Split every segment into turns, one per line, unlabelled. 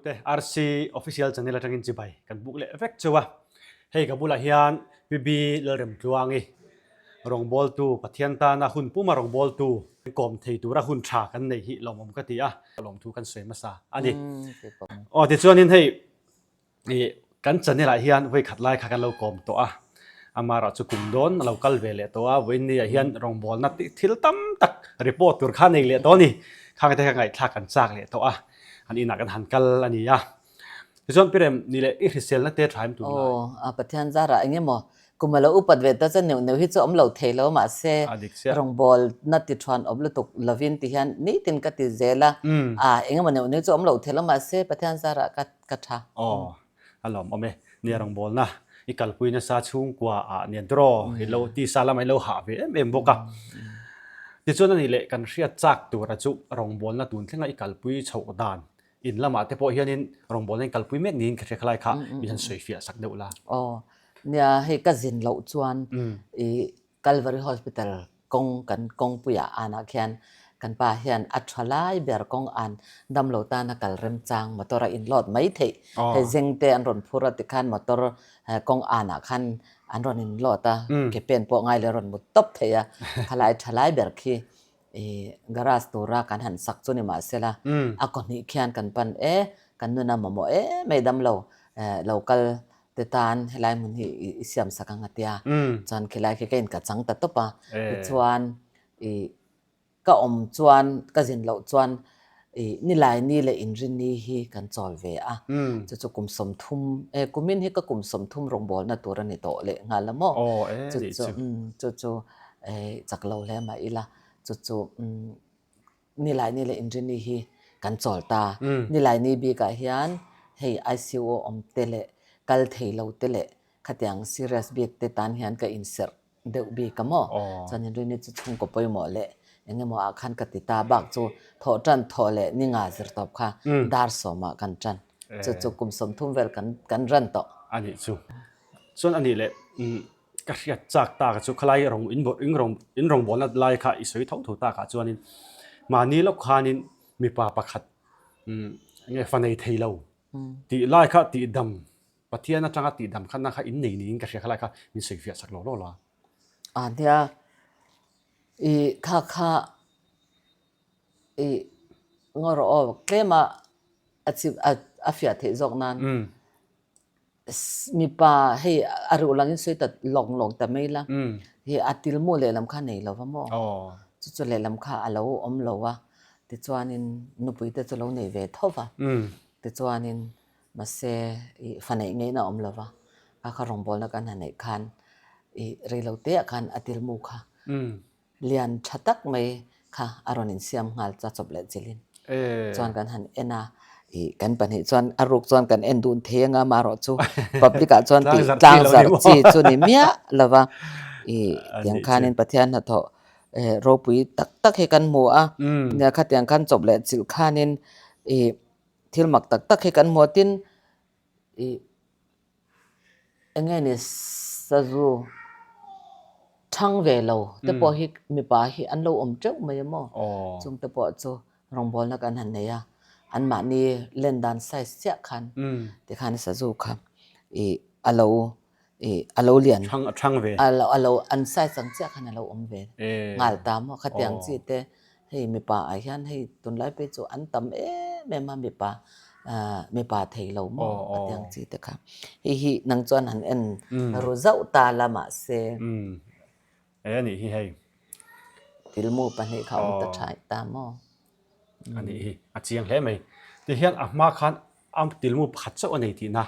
te RC Official Channel atangin chibai kan buk leh vek cheu a. Hei ka bulah hian PB Lalremtluangi rawngbawltu Pathian tana hun puma rawngbawltu kawm thei tura hun tha kan nei hi lawmawm ka ti a, lawmthu kan sawi hmasa a ni. Aw tichuanin hei Ih kan channel ah hian vawi khat lai kha kan lo kawm tawh a, amaherawh chu kum dawn a lo kal ve leh tawh a, vawiin ni ah hian rawngbawlna tih thil tam tak report tur kha nei leh tawh a ni, khang te kha ngaihthlak kan chak leh tawh a, an inah kan han kal a ni a. Tichuan Pi Rem ni leh i hriselna te tha em tun lai?
Aw, a Pathian zarah eng emaw kum a lo upat ve ta chuan neuh neuh hi chu awm lo thei lo mahse rawngbawlna ti thuan awm lutuk lovin ti hian nitin ka ti zel a, a eng emaw neuh neuh chu awm lo thei lo mahse Pathian zarah ka ka tha.
Aw, a lawm awm e. Nia rawngbawlna i kalpui nasa chhungkua ah nia draw i lo tisa lamah i lo hah ve em em bawk a. Tichuan a nih leh kan hriat chak tura chu rawngbawlna tun thlenga i kalpui chhoh dan in lamah te pawh hianin rawngbawlna in kalpui mek niin ka hria khalai kha min han sawi fiah sak deuh la.
Aw, nia hei ka zin loh chuan i Calvary Hospital kawng kan kawngpuiah anah khian kan pa hian a tha lai ber kawng an damlo tana kal remchang motor a in load mai theih. Hei zeng te an rawn phur a tikhan motor kawng anah khan an rawn in load a, ke pen pawh ngai leh a rawn mut tawp thei a. Khalai tha lai ber khi i garage tura kan han sak chu ni mahsela a kaw hnih khian kan pan e, kan nuna mamawh em ei damlo lo kal te tan helai hmun hi i siam sak ang a tia. Chuan khilai khi ka in ka chang ta tawp a. Tichuan i ka awm chuan ka zin loh chuan i Nilaini leh Inrinni hi kan chawl ve a. Chu chu kum 30 e kumin hi ka kum 30 rawngbawlna tur a ni tawh leh nghal a maw. Chu chu chu chu e chak lo hle mah ila chu chu Nilaini leh Inrini hi kan chawl ta. Nilaini bikah hian hei ICU awm te leh kal thei lo te leh khatiang serious bik te tan hian ka inserh deuh bik a maw. Chuan Inrini chu chhungkaw pawimawh leh eng emaw ah khan ka ti ta bak chu thawh tan thawh leh ni nga zir tawp kha dar sawmah kan tan. Chu chu kum 30 vel kan kan ran tawh.
A nih chu. Chuan a nih leh Ka hriat chak tak chu khalai rawng in in rawng in rawngbawlna lai kha i sawi tho tho takah chuanin mahni lawk khanin mipa pakhat umm enge fa nei thei lo tih lai kha tih dam Pathian atanga tih dam khatna kha in nei niin ka hria khalai kha min sawi fiah sak lo lo la.
A nia i kha kha i ngaw rawh aw tlema a chim a fiah theih zawk nan. Mipa hei a ruh langin sawi ta lawng lawng ta mai la, hi a tilmu lehlam kha nei lo va maw? Chu chu lehlam kha a lo awm lo a, tichuanin nupui te chu lo nei ve tho va, tichuanin mahse ih fa neih ngeiin a awm lo va, kha kha rawngbawlna kan han neih khan ih reilote ah khan a tilmu kha Lian tha tak mai kha a rawn insiam nghal cha chawp leh chilhin chuan kan han en a, ih kan pahnih chuan a ruk chuan kan en dun thei anga amaherawh chu public ah chuan tih tlang zarh chi chu ni miah lo va, ih tiang khanin Pathian hnathawh ropui tak tak hi kan hmu a, nia khatiang khan chawp leh chilh khanin ih thil mak tak tak hi kan hmu a, tin ih. Enge ni sazu thang ve lo te pawh hi mipa hi an lo awm teuh mai a maw? Chung te pawh chu rawngbawlna kan han nei a, anmahni len dan size chiah khan tikhan sazu kha ih a lo ih a lo lian a lo an size ang chiah khan a lo awm ve nghal ta maw khatiang chi te Hei mipa ah hian hei tunlai phei chu an tam em em a mipa ah mipa thei lo maw a tiang chi te kha. Hei hi nang chuan han en ru zauh ta la mahse.
Umm e a nih hi hei.
Tilmu pahnih kha awm ta tha ta maw.
A nih hi a chiang hle mai. Ti hian a hma khan a tilmu pakhat chauh a nei tihna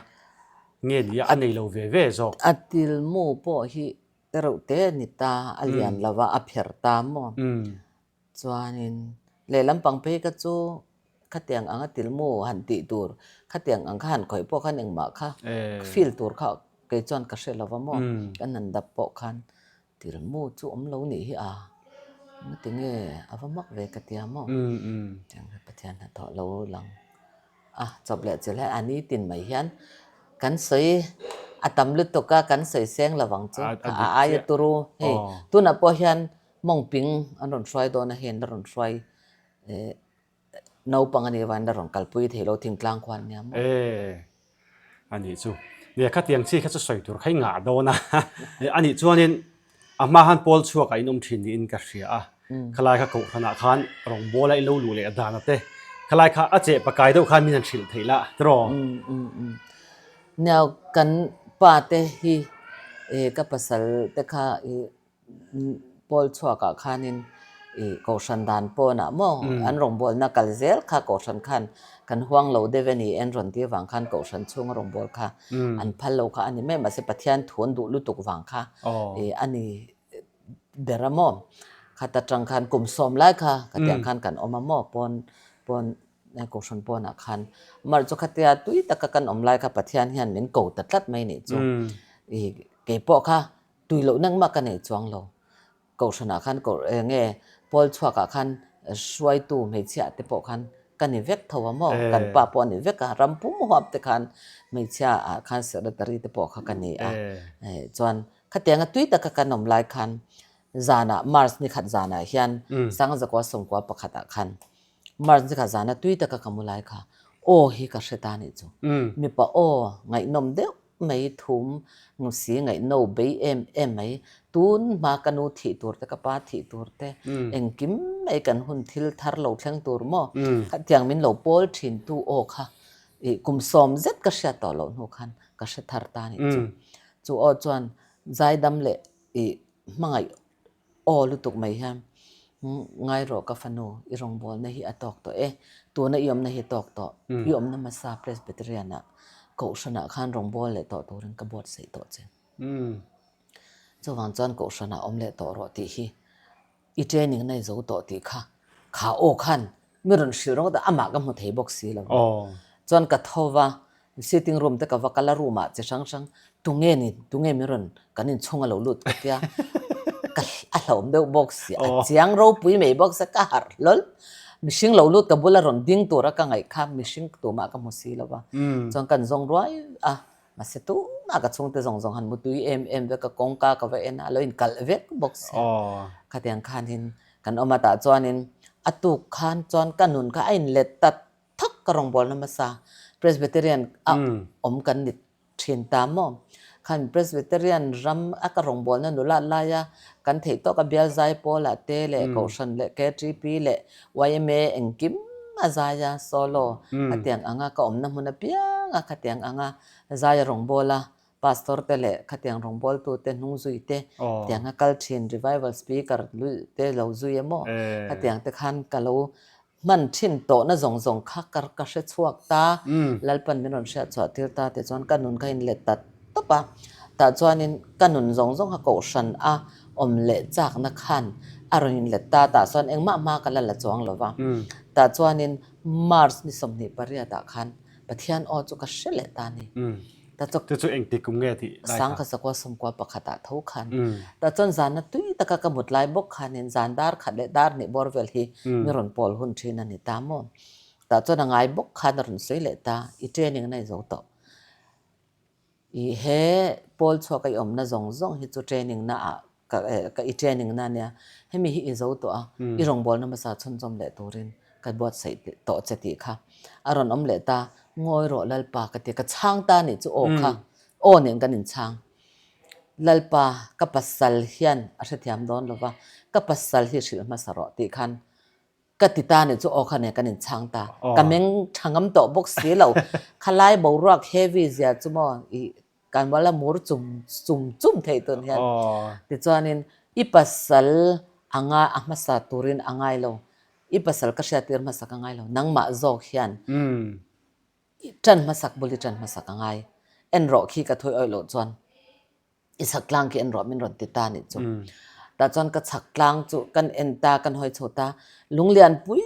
nge ni a a nei lo ve ve zawk.
A tilmu pawh hi Tereuh te a ni ta, a lian lo va, a pherh ta maw? Chuanin lehlam pang phei kha chu khatiang anga tilmu han tih tur, khatiang ang kha han khawih pawh khan engmah kha feel tur kha kei chuan ka hre lo va maw? Kan han dap pawh khan tilmu chu awm lo nih hi a, ngatinge a va mak ve ka tia maw? Tiang hi Pathian hnathawh lo lang. A chawp leh chilh hian a nitin mai hian kan sawi a tam lutuk a, kan sawi seng lo vang chu a aia turu hei tunah pawh hian mawngping an rawn hruai dawn a hei an la rawn hruai. Naupang a nih avangin la rawn kalpui thei lo thingtlang khuan nia maw?
E, a nih chu. Nia khatiang chi kha chu sawi tur kha i ngah dawn a. A nih chuanin a hma khan pawl chhuak ah in awm thin niin ka hria a. Khalai kha kohhranah khan rawngbawla i lo luh leh dan a te. Khalai kha a cheh pakai deuh khan min han hrilh theih la tiraw?
Nia kan pa te hi ka pasal te kha i Pawl chhuakah khanin i kohhran dan pawnah maw an rawngbawlna kal zel kha kohhran khan kan huang lo deuh a ni en rawn tih avang khan kohhran chhunga rawngbâwl kha an phal lo kha a ni mai mahse Pathian thu an duh lutuk vang kha i a ni ber a maw khat atang khan kum sawm lai kha khatiang khan kan awm a maw pawn pawn kohhran pawnah khan mar chu khatia tui taka kan awm lai kha Pathian hian min ko ta tlat mai nih chu i keipawh kha Tui loh nang mah ka nei chuang lo. Kohhranah khan koh eng nge Pawl chhuakah khan hruaitu hmeichhia te pawh khan ka ni vek tho a maw? Kan pa pawh a ni vek a, ram pum huap te khan hmeichhia ah khan secretary te pawh kha ka ni a. Chuan khatianga tui taka kan awm lai khan zanah March ni khat zanah hian Sangzakua sawmkua pakhatah khan March ni khat zana tui taka ka mu lai kha aw hi ka hre ta nih chu. Mipa aw ngaihnawm deuh mai thum si ngaihno bei em em mai. Tun hma ka nu thih tur te ka pa thih tur te engkim mai kan hun thil thar lo thleng tur maw khatiang min lo pawl thin tu aw kha ih kum sawm zet ka hriat tawh loh hnu khan ka hre thar ta nih chu. Chu aw chuan zaidam leh ih hmangaih Aw lutuk mai hian ngai rawh ka fanu i rawngbawlna hi a tawk tawh e, tuna i awmna hi a tawk tawh, i awmna hmasa Presbyterian ah Kohhranah khan rawngbâwl leh tawh turin ka buatsaih tawh che. Chuvang chuan Kohhranah awm leh tawh rawh tih hi i training na i zo tawh tih kha kha aw khan Mi rawn hrilh rawng ta amah ka hmu thei bawk si lo va. Chuan ka tho va, sitting room te ka va kal a, room ah chi hrang hrang tunge ni, tunge min rawn kan inchhung a lo lut ka tia, ka a hlauhawm deuh bawk si, a chiang ropui mai bawk sia, ka harh hlawl. Mihring lo lut ka bula rawn ding tura ka ngaih kha mihring tumah ka hmu si lo va. Chuan kan zawng ruai a, mahse tumah ka chhungte zawng zawng han mutui em em vek a, kawngka ka va en a, a lo inkalh vek bawk sia. Khatiang khanin Kan awm atah chuanin a tuk khan chuan ka nun kha a inlet ta thak ka rawngbawlna hmasa Presbyterian a awm kan ni thin ta maw? Khan Presbyterian ram a ka rawngbawlna nula laia kan theih tawk a bial zai pawlah te leh Kohhran leh KTP leh yma engkim a zai a solo khatiang anga ka awmna hmun apianga khatiang anga zai a rawngbawla Pastor te leh khatiang rawngbawltu te hnung zui te tiang a kal thin revival speaker te lo zui emaw khatiang te khan ka lo hman thin tawhna zawng zawng kha ka ka hre chhuak ta Lalpan min rawn hriat chhuah tir ta tichuan ka nun kha in let ta tawp a tah chuanin ka nun zawng zawng kha kohhran a awm leh chakna khan a rawn in let ta tah chuan engmah hma ka la la chuang lo va tah chuanin March ni 28 ah khan Pathian aw chu ka hre leh ta a ni. Ta chu
Chu chu engtik kum nge tih lai kha?
Sangkha sakua sawmkua pakhatah tho khan. Ta chuan zanna tui taka ka mut lai bawk khanin zan dar khat leh dar hnih bawr vel hi mi rawn pawl hun thin a ni ta maw? Tah chuan a ngai bawk khan a rawn sawi leh ta, i training na i zo tawh. I he pawl chhuak a i awmna zawng zawng hi chu training na ah ka ka i training na ania, hemi hi i zo tawh a, i rawngbawlna hmasa chhunzawm leh turin ka buatsaih tawh che tih kha a rawn awm leh ta, ngawi rawh Lalpa ka ti, ka chhang ta nih chu aw kha, aw nen kan inchhang. Lalpa ka pasal hian a hrethiam dawn lova, ka pasal hi hrilh hmasa rawh tih khan Ka ti ta nih chu aw kha nen kan inchhang ta. Ka meng tha ngam tawh bawk si lo. Khalai boruak heavy zia chu maw i kan wala mur chum chum chum theih tun hian. Tichuanin i pasal anga a hmasa turin a ngai lo. I pasal ka hriattir hmasa ka ngai lo. Nangmah zawk hian i tan hmasak bul i tan hmasak a ngai. En rawh khi ka thawi awih loh chuan. I chhak tlang khi en rawh min rawn ti ta nih chu. Tah chuan ka chhak tlang chu kan en ta, kan hawi chho ta, lunglian pui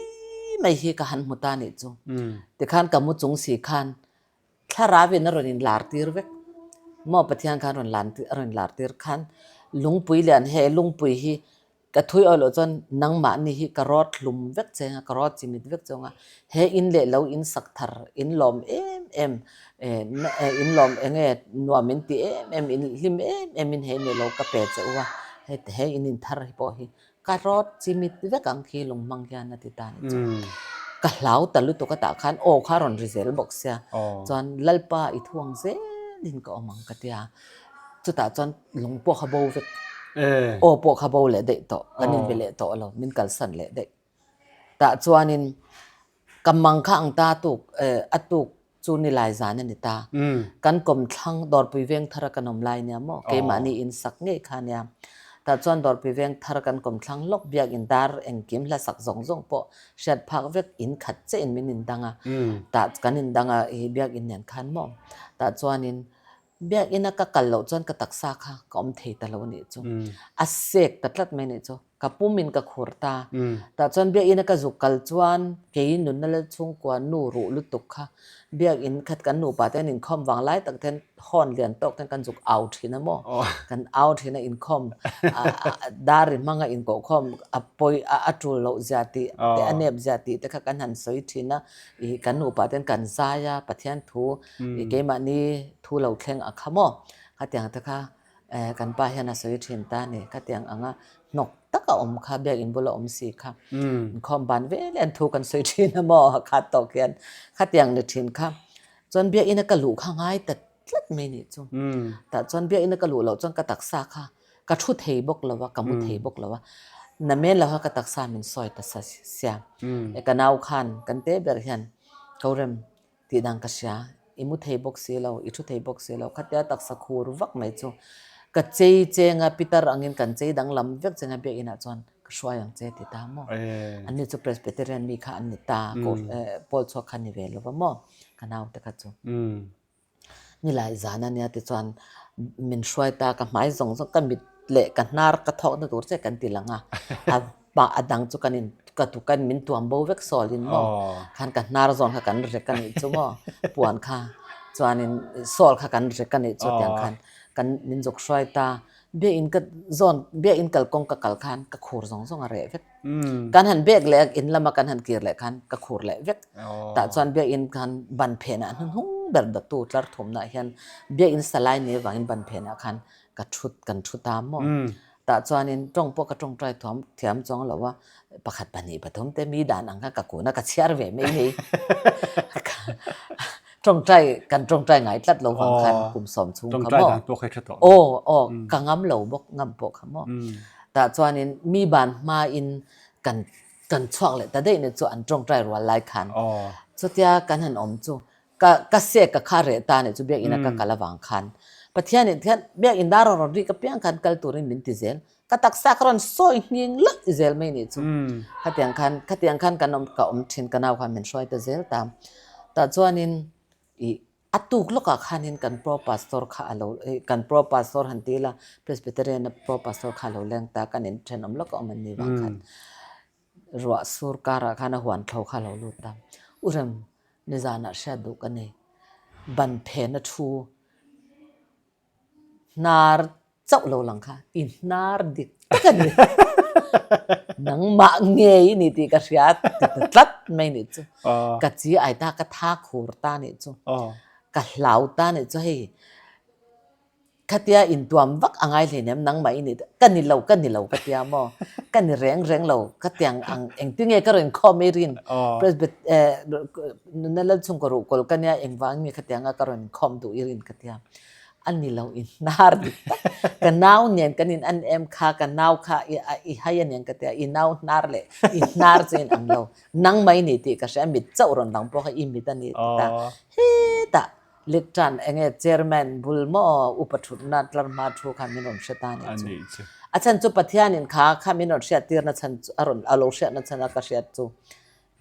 mai hi ka han hmu ta nih chu. Tikhan ka mu chung si khan thlarau in a rawn in lar tir vek. Maw Pathian khan rawn lan a rawn lar tir khan lungpui lian he lungpui hi Ka thui awih loh chuan nangmahni hi ka rawt hlum vek che anga, ka rawt chimit vek che anga, he in leh lo in sak thar, in lawm em em, in lawm eng nge nuam in ti em em, in hlim em em in he in leh lo ka pe che u a, he in in thar hi pawh hi ka rawt chimit vek ang khi lung hmang hian a ti ta ni chu. Ka hlau ta lutuk a tah khan aw kha a rawn ri zel bawk sia. Chuan Lalpa i thuang zelin ka awm ang ka tia. Chutah chuan lung pawh kha bo vek. Aw pawh kha bo leh daih tawh. Kan inbe leh tawh lo, min kalsan leh daih. Tah chuanin ka mang kha ang ta tuk a tuk chu nilai zan a ni ta. Kan kawmthlang Dawrpui Vengthar a kan awm lai nia maw keimahni in sak ngei kha nia. Tah chuan Dawrpui Vengthar kan kawmthlang lawk biakin dar engkim hla sak zawng zawng pawh hriat phak vek in khat che in min indang a. Tah kan indang a i biakin nen khan maw. Tah chuanin Biakinn a ka kal loh chuan ka taksa kha ka awm thei ta lo a nih chu. A sek ta tlat mai a nih chu. Ka pum in ka khur ta. Tah chuan biakinn a ka zuk kal chuan kei nunna lal chhungkua nu ruh lutuk kha biakinn khat kan nupa te an inkhawm vang lai tak ten horn lian tawk ten kan zuk au thin a maw. Kan au thin a inkhawm dar ri hmanga inkohkhawm a pawi a tul loh zia tih te a nep zia tih te kha kan han sawi thin a. Ih kan nupa ten kan zai a Pathian thu I keimahni thu lo thleng a kha maw? Khatiang te kha kan pa hian a sawi thin ta a ni. Khatiang anga hnawk tak a awm kha, biakinn bula awm si kha. Inkhawm ban vel hian thu kan sawi thin a maw? Khat tawk hian khatiang ni thin kha. Chuan biakinn a ka luh kha ngai ta tlat mai nih chu. Tah chuan biakinn a ka luh loh chuan ka taksa kha ka thu thei bawk lo a, ka mu thei bawk lo a. Namen lo kha ka taksa min sawi ta sia. Ka nau khan kan te ber hian Korem Tih dang ka hria, i mu thei bawk si lo, i thu thei bawk si lo, khatia taksa khur vak mai chu ka chei cheng a, pitar angin kan chei danglam vek cheng a biakinn ah chuan ka hruai ang che ti ta maw? Anni chu Presbyterian mi kha an ni ta, Paul chhuak kha ni ve lo va maw? Ka naute kha chu. Nilai zan a nia tichuan min hruai ta, ka hmai zawng zawng, ka mit leh ka hnar ka thawkna tur che kan ti lang a, a Pah a dang chu kan in ka tu kan min tuam bo vek sawl in maw khan ka hnar zawn kha kan rek a nih chu maw puan kha chuanin sawl kha kan rek a nih chu tiang khan kan min zuk hruai ta biakinn ka zawn biakinn kalkawng ka kal khan ka khur zawng zawng a reh vek kan han bek leh a in lama kan han kir leh khan ka khur leh vek tah chuan biakinn khan ban phenah hnuhnung ber dawttu tlar thumna hian biakinn salai ni avangin ban phenah khan ka thut kan thu ta maw Tah chuanin tawng pawh ka tawngtai thuam thiam chuang lo a, pakhat pahnih pathum te mi dan ang kha ka kun a, ka chhiar ve mai mai. Tawngtai kan tawngtai ngai tlat lo vang khan kum sawm chhung kha maw.
Tawngtai dan pawh kha i hre tawh.
Aw aw ka ngam lo bawk ngam pawh kha maw. Tah chuanin mi ban hmain kan kan chhuak leh ta daih na chu an tawngtai rual lai khan. Chutia kan han awm chu Ka ka sek ka kha reh ta nih chu biakinn a ka kal avang khan Pathian in khian biakinn dar rawn rik apiang khan kal turin min ti zel. Ka taksa ka rawn sawi nghing lawih zel mai nih chu. Khatiang khan khatiang khan kan awm ka awm thin ka nau khan min hruai ta zel ta. Tah chuanin ih a tuk lawkah khanin kan pro pastor kha a lo kan pro pastor han ti ila Presbyterian a pro pastor kha a lo leng ta kan inthenawm lawk a awm an nih vang khan ruah sur karah khan a huan thlo kha a lo lut ta. U Rem Nizanah hriat duh ka nei. Ban phena thu hnar chauh lo lang kha i hnar dik tak a ni. Nangmah ngei i ni tih ka hria ti ta tlat mai nih chu. Ka chi ai ta ka tha khur ta nih chu. Ka hlau ta nih chu hei Khatia intuam vak a ngai hleinem nangmah i nih ka ni lo ka ni lo ka tia maw ka ni reng reng lo khatiang ang engtinge ka rawn khawm i rin Presbyt nuna Lalchhungkaw ruhkawl ka nia engvang nge khatianga ka rawn khawm duh i rin ka tia a ni lo i hnar dik tak ka nau nen kan in an em kha ka nau kha i hai a nen ka tia i nau hnar leh i hnar chu in ang lo nangmah i ni tih ka hria mit chauh rawn lang pawh kha i mit a ni ti ta hetah Lectern enge chairman bul maw upa thutna tlar hma thu khan min rawn hre ta nih chu. A chhan chu Pathianin kha kha min rawn hriat tirna chhan chu a rawn a lo hriatna chhan a ka hriat chu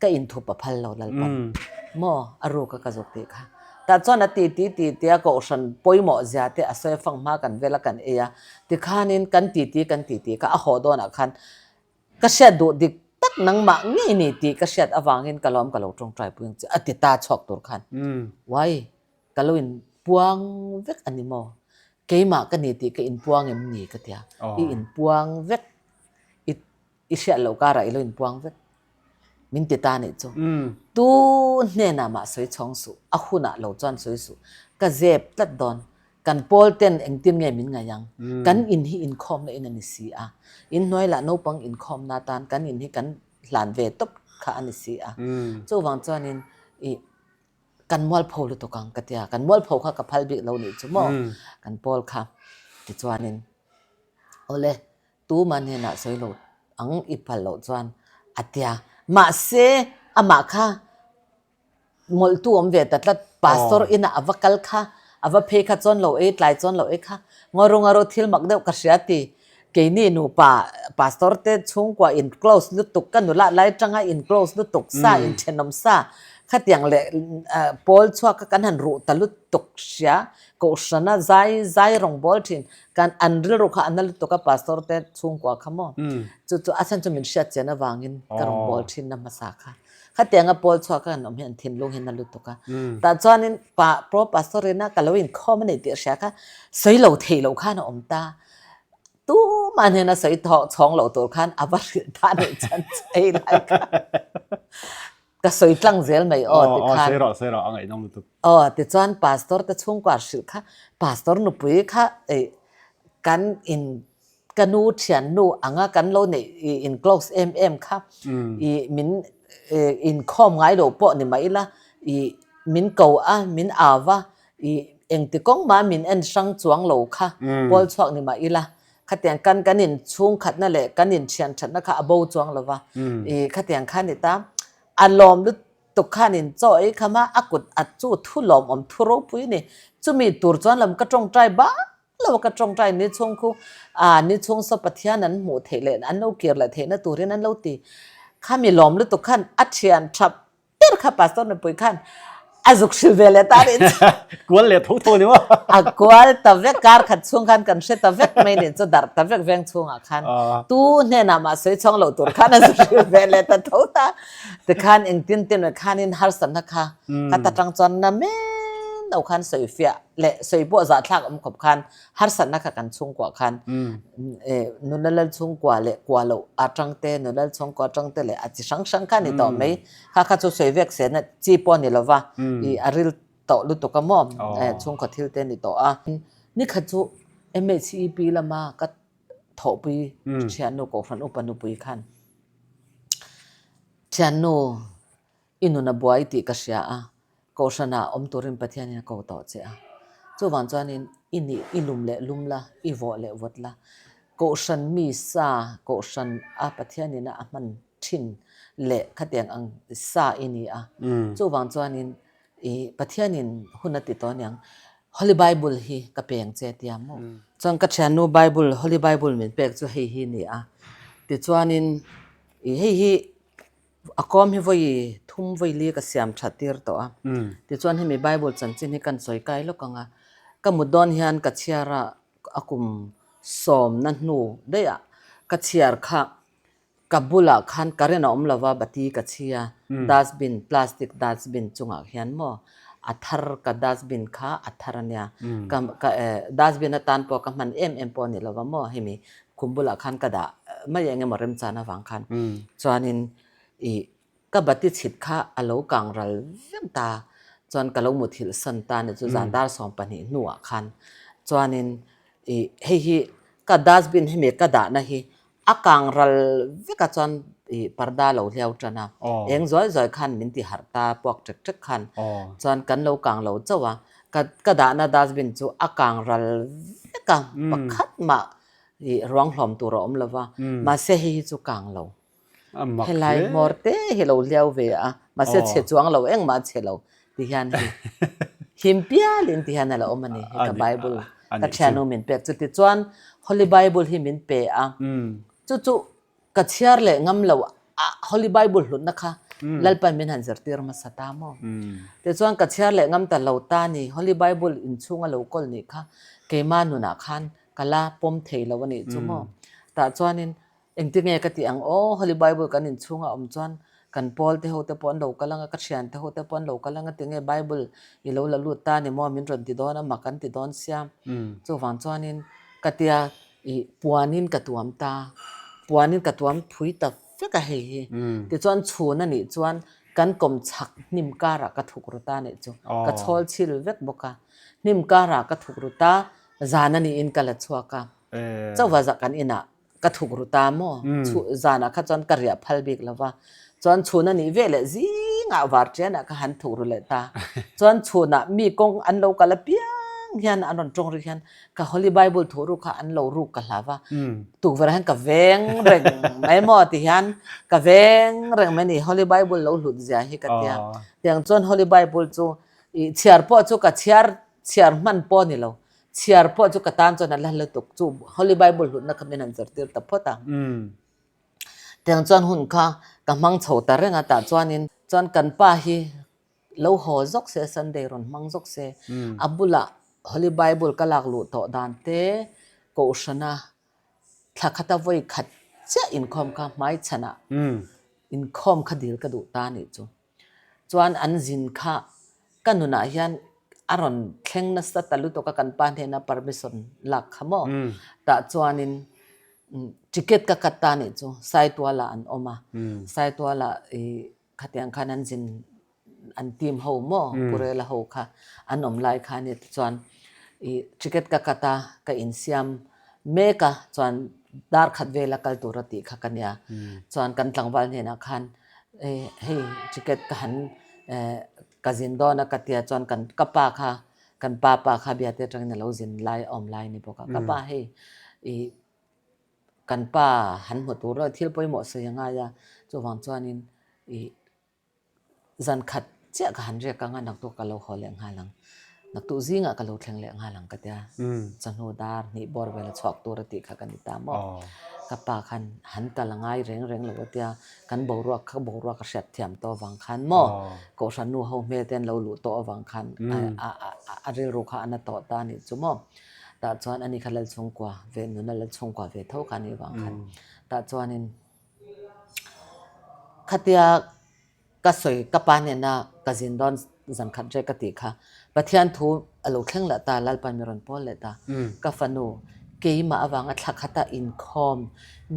ka inthup a phal lo Lalpan maw a ruk a ka zuk tih kha. Tah chuan a ti ti ti tia kohhran pawimawh zia te a sawi a fang hma kan vel a kan ei a tikhanin kan ti ti kan ti ti kha a haw dawnah khan Ka hriat duh dik tak nangmah ngei ni tih ka hriat avangin ka lawm ka lo tawngtai pui ang che a ti ta chhuak tur khan Uai ka lo in puang vek a ni maw? Keimah ka ni tih ka in puang em ni? ka ti a, i in puang vek i i hriat loh karah i lo in puang vek min ti ta nih chu tu hnenah mah sawi chhawng suh a hunah lo chuan sawi suh ka zep tlat dawn Kan pawl ten engtin nge min ngaih ang? Kan in hi inkhawmna in a ni si a. Inhnuai lah naupang inkhawmna atan kan in hi kan hlan ve tawp. kha a ni si a. Chuvang chuanin i kan mualpho lutuk ang ka tia, kan mualpho kha ka phal bik lo nih chu maw kan pawl kha. Tichuanin awle tuma hnenah sawi lo ang i phal loh chuan a tia. Mahse amah kha Mawlhtu awm ve ta tlat, Pastor inah a va kal kha, a va phei kha chuan lo ei, tlai chuan lo ei kha, ngaru ngaru thil mak deuh ka hria ti. Keini nupa Pastor te chhungkua in close lutuk, ka nula lai tanga in close lutuk sa, in thenawm sa, khatiang leh pawl chhuak kha kan han ruh ta lutuk hria, Kohhrana zai zai rawn bawl thin, kan an rilru kha a na lutuk a Pastor te chhungkua kha maw? Chu chu a chhan chu min hriat chian avangin ka rawn bawl thin na hmasa kha. Khatianga pawl chhuak ka han awm hi an thinlung hi na lutuk a. Tah chuanin pa pro pastor ina ka lo inkhawm a ni tih a hria kha sawi lo theih loh khan a awm ta. Tumah hnena sawi thawh chhawng loh tur khan a va hrilh ta nih chuan chei lai kha ka sawi tlang zel mai aw ti khan.
Sawi rawh sawi rawh a ngaihnawm lutuk.
Aw tichuan pastor te chhungkua hrilh kha pastor nupui kha kan in Ka nu thiannu anga kan lo neih i in close em em kha i min inkhawm ngai lo pawh ni mah ila i min ko a min au a i engti kawng mah min en hrang chuang lo kha pawl chhuak ni mah ila khatiang kan kan in chhungkhatna leh kan in thian thatna kha a bo chuang lo va i khatiang kha ni ta a lawm lutuk khan in chaw ei kham a a kut a chu thu lawmawm thu ropui ni chumi tur chuan lam ka tawngtai bak lo ka tawngtai ni chhung khu a ni chhung saw Pathian an hmuh theih leh an lo kir leh theihna turin an lo ti. Khami lawm lutuk khan a thian thap ber kha Pastor nupui khan a zuk hrilh ve leh ta nih chu.
Kual leh tho tho ni maw?
A kual ta vek kar khat chhung khan kan hre ta vek mai nih chu darh ta vek veng chhungah khan tu hnenah mah sawi chhawng loh tur khan a zuk hrilh ve leh ta tho ta. Tikhan engtin tin khanin harsatna kha ka ta tang chuan na men lo khan sawi fiah leh sawi pawh zahthlak awm khawp khan harsatna kha kan chhungkuah khan nula lal chhungkua leh kua loh atang te nula lal chhungkua atang te leh a chi hrang hrang kha a ni tawh mai. Kha kha chu sawi vek sehna chi pawh a ni lova i a ril tawh lutuk a maw chhungkaw thil te a ni tawh a. Nikhat chu MHEP lama ka thawhpui thiannu Kohhran upa nupui khan thiannu i nun a buai tih ka hria a, Kohhranah awm turin Pathianin a ko tawh che a. Chuvang chuanin i nih i lum leh lum la, i vawh leh vawt la. Kohhran mi sa, Kohhran a Pathianin a a hman thin leh khatiang ang sa i ni a. Chuvang chuanin i Pathianin hun a ti tawh aniang, Holy Bible hi ka peng che tia maw? Chuan ka thiannu Bible, Holy Bible min pek chu hei hi ni a. Tichuanin i hei hi A kawm hi vawi thum vawi li ka siam tha tir tawh a. Tichuan hemi Bible chanchin hi kan sawi kai lawk ang a. Ka mut dawn hian ka chhiar a, a kum sawmna hnu daih ah ka chhiar kha ka bulah khan current a awm lo va, bati ka chhi a, dustbin, plastic dustbin chungah hian maw a thar ka dustbin kha a thar a nia. Ka ka dustbin atan pawh ka hman em em pawh a ni lo va maw hemi Khum bulah khan ka dah mai eng emaw remchan avang khan chuanin ih ka bati chhit kha a lo kang ral vek ta chuan ka lo muthilh san ta ni chu zan dar 12 hnuah khan chuanin ih hei hi ka dustbin hemi ka dahna hi a kang ral vek a chuan ih parda lo hliau tan a eng zuai zuai khan min ti harh ta puak ṭek ṭek khan chuan kan lo kang lo chauh a ka ka dahna dustbin chu a kang ral vek a pakhat mah ih ruang hlawm tur a awm lo va, mahse hei hi chu kang lo. Helai hmawr te hi lo hliau ve a, mahse chhe chuang lo engmah a chhe lo ti hian hei him pialin ti hian a la awm a ni hei ka Bible ka thiannu min pek chu tichuan Holy Bible hi min pe a, chu chu Ka chhiar leh ngam lo a Holy Bible hlutna kha Lalpan min han zirtir hmasa ta maw? Tichuan ka chhiar leh ngam ta lo ta ni, Holy Bible inchhung a lo kawl nih kha keima nunah khan ka la pawm thei lo a nih chu maw? Tah chuanin engti nge ka tih ang aw, Holy Bible kan inchhung a awm chuan kan pawl te ho te pawh an lo kal ang a, ka thian te ho te pawh an lo kal ang a, tinge Bible i lo la lut ta ni maw min rawn ti dawn a, mak an ti dawn sia. Chuvang chuanin ka tia Ih puanin ka tuam ta, puanin ka tuam phui ta vek a hei hi. Tichuan chhun a nih chuan kan kawm chhak hnim karah ka thuk ru ta nih chu. Ka chhawl chhil vek bawk a. Hnim karah ka thuk ru ta, zan a niin ka la chhuak a. Chauva zah kan inah Ka thuk ru ta maw? Chhu zanah kha chuan ka riah phal bik lo va. Chuan chhun a nih ve leh zingah var ṭianah ka han thuk ru leh ta. Chuan chhunah mi kawng an lo kal apiang hian an rawn ṭawng ri hian ka Holy Bible thuh ruk kha an lo ruk ka hlau va. Tukverh ah hian ka veng reng mai maw ti hian ka veng reng mai a ni Holy Bible lo hlut zia hi ka tia. Tiang chuan Holy Bible chu ih chhiar pawh chu ka chhiar chhiar hman pawh a ni lo. Chhiar pawh chu ka tan chuan a la lutuk chu Holy Bible hlutna kha min han zirtir ta phawt a. Tiang chuan hun kha ka hmang chho ta reng a tah chuanin chuan kan pa hi lo haw zawk se Sunday rawn hmang zawk se a bulah Holy Bible ka lak luh tawh dan te Kohhrana Thla khata vawi khat chiah inkhawm kha hmaichhanah inkhawm kha dil ka duh ta anih chu. Chuan an zin kha ka nunah hian a rawn thleng nasa ta lutuk a kan pa hnena permission lak kha maw. Tah chuanin ticket ka cut ta anih chu Saitualah an awm a, Saitualah ih Khatiang khan an zin an team ho maw Purela ho kha an awm lai kha ania tichuan i ticket ka cut a ka insiam mek a chuan dar khat vela kal tur a tih kha ka nia chuan kan tlangval hnenah khan hei ticket ka han ka zin dawn a ka tia chuan kan ka pa kha kan pa pa kha biate atangin a lo zin lai a awm lai a ni bawk a ka pa hei i Kan pa han hmu tur lo thil pawimawh sawi a ngai a, chuvang chuanin ih zan khat chiah ka han riak ang a, naktuk ka lo haw leh nghal ang, naktuk zingah ka lo thleng leh nghal ang ka tia, chawhnu dar hnih bawr vel a chhuak tur a tih kha ka ni ta maw. Ka pa khan han kal a ngai reng reng lo a tia, kan boruak kha boruak a hriat thiam tawh avang khan maw Kohhran nu ho hmel te an lo luh tawh avang khan a rilru kha a na tawh ta a nih chu maw. Tah chuan ani kha Lalchhungkua ve nuna Lalchhungkua ve tho kha anih vang khan tah chuanin khatia ka sawi ka pa hnena ka zin dawn zan khat rek ka tih kha Pathian thu a lo thleng leh ta Lalpan mi rawn pawl leh ta ka fanu keimah avanga thla khata inkhawm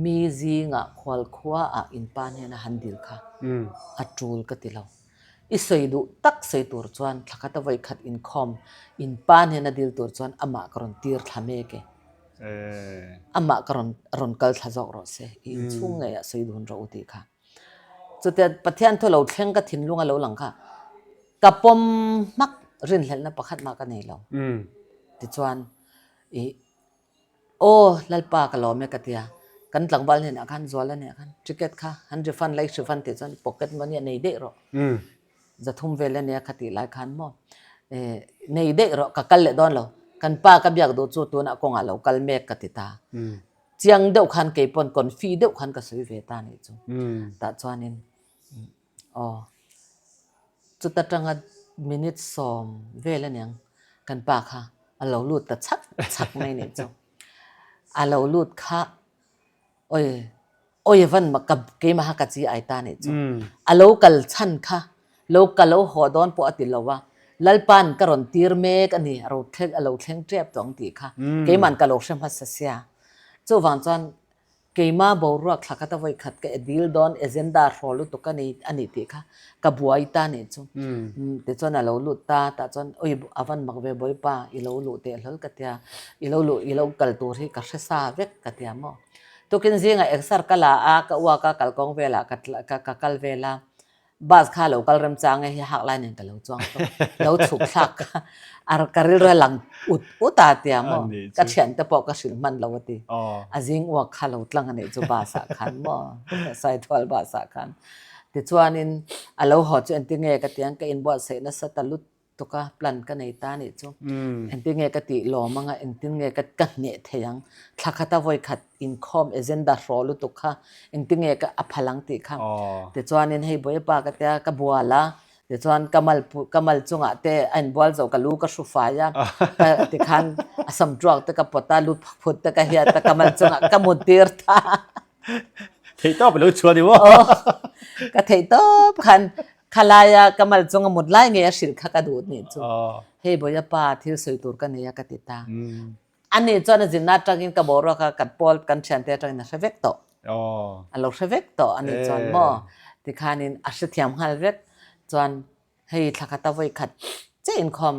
mi zingah khualkhua ah in pa hnena han dil kha a tul ka ti lo. I sawi duh tak sawi tur chuan thla khat a vawi khat inkhawm in pa hnena dil tur chuan amah ka rawn tir thla mek e. Amah ka rawn rawn kal thla zawk rawh se, i inchhung ngeiah sawi dun rawh u tih kha. Chutia Pathian thu lo thleng ka thinlung a lo lang kha ka pawm hmak rinhlelhna pakhat mah ka nei lo. Tichuan i Aw Lalpa ka lawm e ka ti a, kan tlangval hnenah khan Zuala hnenah khan ticket kha han refund la i refund tih chuan pocket money a nei daih rawh, zathum vel a nia kha tih lai khan maw nei daih rawh ka kal leh dawn lo, kan pa ka biak duh chu tunah kawngah lo kal mek ka ti ta, chiang deuh khan kei pawn confi deuh khan ka sawi ve ta nih chu, tah chuanin Aw, chuta tanga minute 10 vel aniang kan pa kha a lo lut ta chhak chhak mai nih chu. A lo lut kha oi oi van ma ka keimaha ka chi ai ta nih chu. A lo kal chhan kha lo ka lo haw dawn pawh a ti lo a, Lalpa'n ka rawn tir mek a ni, a ro thleng a lo thleng tep tawh ang tih kha keima'n ka lo hre hmasa sia. Chuvang chuan Keimah boruak thla khat a vawi khat ka e dil dawn agenda hraw lutuk a ni a nih tih kha ka buai ta nih chu. Tichuan a lo lut ta tah chuan oi a van mak ve Bawipa i lo luh teh hlawl ka tia i lo luh i lo kal tur hi ka hre sa vek ka tia maw. Tukin zingah exer ka la a ka uak a kalkawng velah ka ka kal vel a Bus kha lo kal remchang e hi hak lai nen ka lo chuang tawp. Lo chhuk thlak kha a ka rilru a lang ut ut a tia maw. Ka thian te pawh ka hrilh hman lo a ti. A zing uak kha lo tlang a nih chu bus ah khan maw Saithual bus ah khan. Tichuanin a lo haw chu engtin nge ka ti ang ka inbuatsaih nasa ta lut tuk a plan ka nei ta nih chu engtin nge ka tih lawm anga engtin nge ka ka hneh thei ang thla khata vawi khat inkhawm agenda hraw lutuk kha engtin nge ka a phal ang tih kha tichuanin hei bawipa ka tia ka bual a tichuan ka mal ka mal chungah te a inbual zo ka lu ka hru fai a ka tikhan a sam tuak te ka pawt a lu phut te ka hiat a ka mal chungah ka mut tir ta
Theihtawp a lo chhuah ni maw?
Ka theihtawp khan Khalaia ka mal chunga mut lai ngei a hrilh kha ka duh nih chu. Hei Bawia pa thil sawi tur ka nei a ka ti ta. Ani chuan a zinna atangin ka boruak a kan pawl kan thiante atangin a hre vek tawh. A lo hre vek tawh ani chuan maw tikhanin a hrethiam nghal vek chuan hei thla khata vawi khat che inkhawm.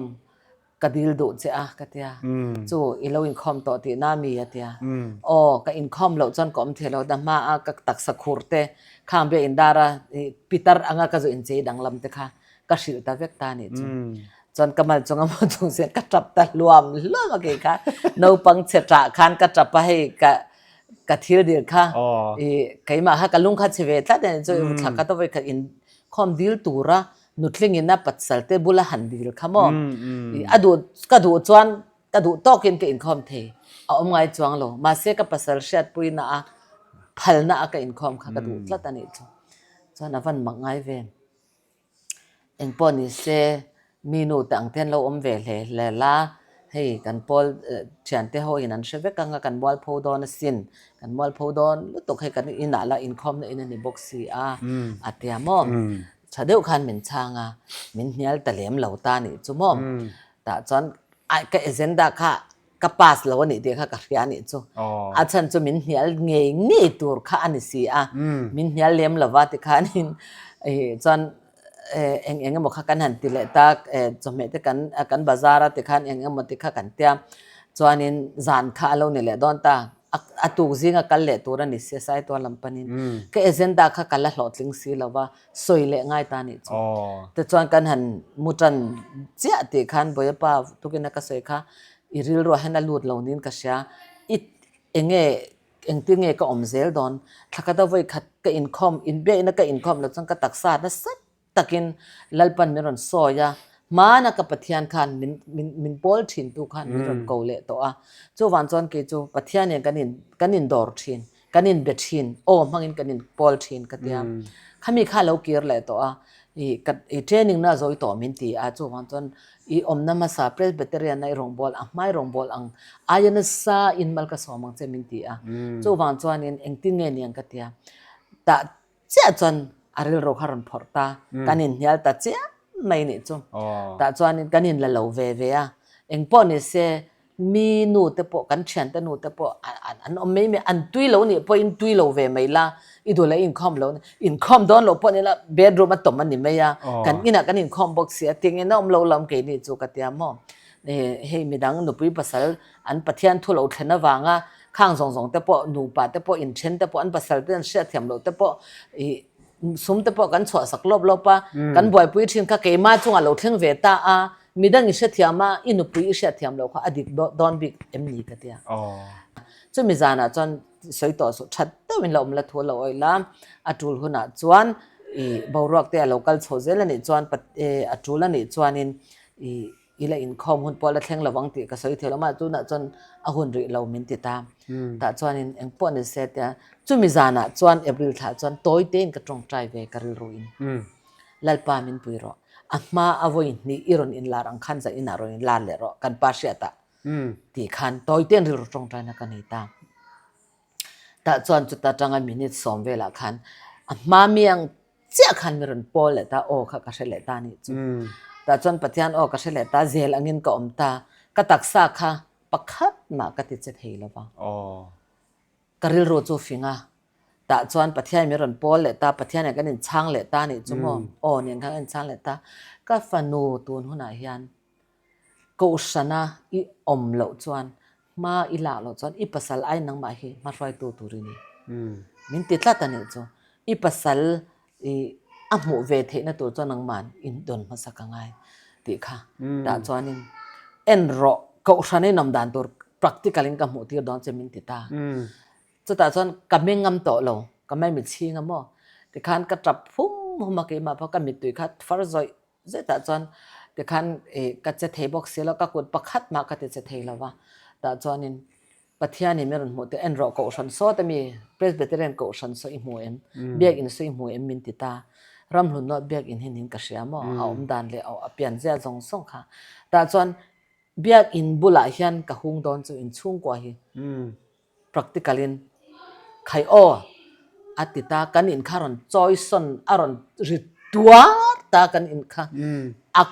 Ka dil duh che a, ka tia. Chu i lo inkhawm tawh tihna mi? a tia. Aw, ka inkhawm loh chuan ka awm thei lo, na hmaa ka taksa khur te khang biak indar a pitar anga ka zu inchei danglam te kha ka hrilh ta vek ta a nih chu. Chuan ka mal chunga maw chung sian ka tap ta hluam hluam a kei kha. Naupang chhe tah khan ka tap a hei ka ka thil dil kha i keimah kha ka lung kha chhe ve tlat a nih chu thla khat a vawi khat inkhawm dil tura nutling in a pasal te bula han dil kha maw i a duh ka duh chuan ka duh tawkin ka inkhawm thei a awm ngai chuang lo mahse ka pasal hriatpuina a phalna a ka inkhawm kha ka duh tlat a nih chu chuan a van mak ngai ve. Engpawh ni se mi nu te ang te an lo awm ve hle hle la, hei kan pawl thiante ho in an hre vek anga kan mualpho dawn asin, kan mualpho dawn lutuk hei kan inah lah inkhawmna in a ni bawk si a, a tia maw? Tha deuh khan min chhang a, min hnial ta lem lo ta nih chu maw? Tah chuan ka agenda kha ka pass lo a nih tih kha ka hria a nih chu. A chhan chu min hnial ngei ngei tur kha a ni si a, min hnial lem lo va tikhanin chuan eng eng emaw kha kan han ti leh ta, chawhmeh te kan kan bazar a tikhan eng emaw ti kha kan tia, chuanin zan kha a lo ni leh dawn ta, a tuk zinga kal leh tur a ni si a Saitual lam panin ka agenda kha ka la hlawhtling si lo va, sawi leh ngai ta nih chu. Tichuan kan han mu tan chiah tih khan Bawiapa tukin a ka sawi kha i rilruah hian a lut lo niin ka hria. I enge engtin nge ka awm zel dawn? Thla khat a vawi khat ka inkhawm inbiakna ka inkhawm loh chuan ka taksa nasa takin Lalpan min rawn sawi a, hmana ka Pathian khan min min min pawl thin tu khan min rawn ko leh tawh a. Chuvang chuan kei chu Pathianin kan in kan indawr thin. Kan inbe thin, aw hmangin kan inpawl thin ka tia. Khami kha lo kir leh tawh a, i ka i training na zawi tawh min ti a, chuvang chuan i awmna hmasa Presbyterian a i rawngbâwl a hmai rawngbâwl ang aia nasa in mal ka sawm ang che min ti a. Chuvang chuanin engtin nge niang ka tia. Tah chiah chuan a rilru kha rawn phawrh ta, kan inhnial ta chiah mai nih chu. Tah chuanin kan inla lo ve ve a, engpawh ni se Mi nu te pawh kan thiante nu te pawh an awm mai mai, an tui lo nih pawhin tui lo ve mai la, i duh leh inkhawm lo inkhawm dawn loh pawh ni la bedroom a tawm a ni mai a, kan inah kan inkhawm bawk si a, tingin a awm lo lam keini chu ka tia maw. Hei midang nupui pasal an Pathian thu lo thlen avanga khang zawng zawng te pawh nupa te pawh inthen te pawh an pasal te an hriatthiam loh te pawh ih sum te pawh kan chhuah sak lawp lawp a, kan buaipui thin kha keimah chungah lo thleng ve ta a, Midang i hrethiam a, i nupui i hriatthiam loh kha a dik dawn bik em ni ka tia. Chumi zanah chuan sawi tawh suh, that deuhin la awm la thu a lo awih la, a tul hunah chuan i boruak te a lo kal chho zel a nih chuan a tul a nih chuanin i i la inkhawm hun pawh la thleng lovang tih ka sawi thei lo mah tunah chuan a hun rih lo min ti ta. Tah chuanin engpawh ni se tia chumi zanah chuan April thlah chuan tawi tein ka tawngtai ve ka rilru in. Lalpa min pui rawh. A hma a vawi hnih i rawn inlar ang khan zan inah rawn inlar leh rawh kan pa hriatah tih khan tawite'n rilru tawngtaina ka nei ta. Tah chuan chuta tanga minute sawm velah khan a hma mi ang chiah khan mi rawn pawl leh ta, aw kha ka hre leh ta anih chu. Tah chuan Pathian aw ka hre leh ta, zel angin ka awm ta, ka taksa kha pakhat mah ka ti che thei lo va. Ka rilru chu fing a, tah chuan Pathian min rawn pawl leh ta, Pathian nen kan inchhang leh ta anih chu maw? Aw nen khan kan inchhang leh ta. Ka fanu tun hunah hian Kohhrana i awm loh chuan, hma i lak loh chuan i pasal ai nangmah hi hmahruaitu tur i ni. Min ti tlat anih chu. I pasal I a hmuh ve theihna tur chuan nangman in dawn hmasa ka ngai tih kha tah chuanin en rawh kohhran in awm dan tur practical in ka hmuh tir dawn che min ti ta. Chutah chuan ka meng ngam tawh lo, ka mai mit chhing a maw tikhan ka tap hum hum a keimah pawh ka mittui kha far zawih zetah chuan tikhan ka che thei bawk si lo, ka kut pakhat mah ka ti che thei lo va tah chuanin Pathianin min rawn hmuh teh en rawh Kohhran sawt ami Presbyterian Kohhran saw i hmu em? Biakinn saw i hmu em min ti ta. Ramhlun nawt Biakinn hi nin ka hria maw? A awm dan leh a pian zia zawng zawng kha. Tah chuan Biakinn bulah hian ka hung dawn chu inchhungkua hi practical in khai aw a ti ta. Kan in kha rawn chawi sawn a rawn ri tuar ta kan in kha a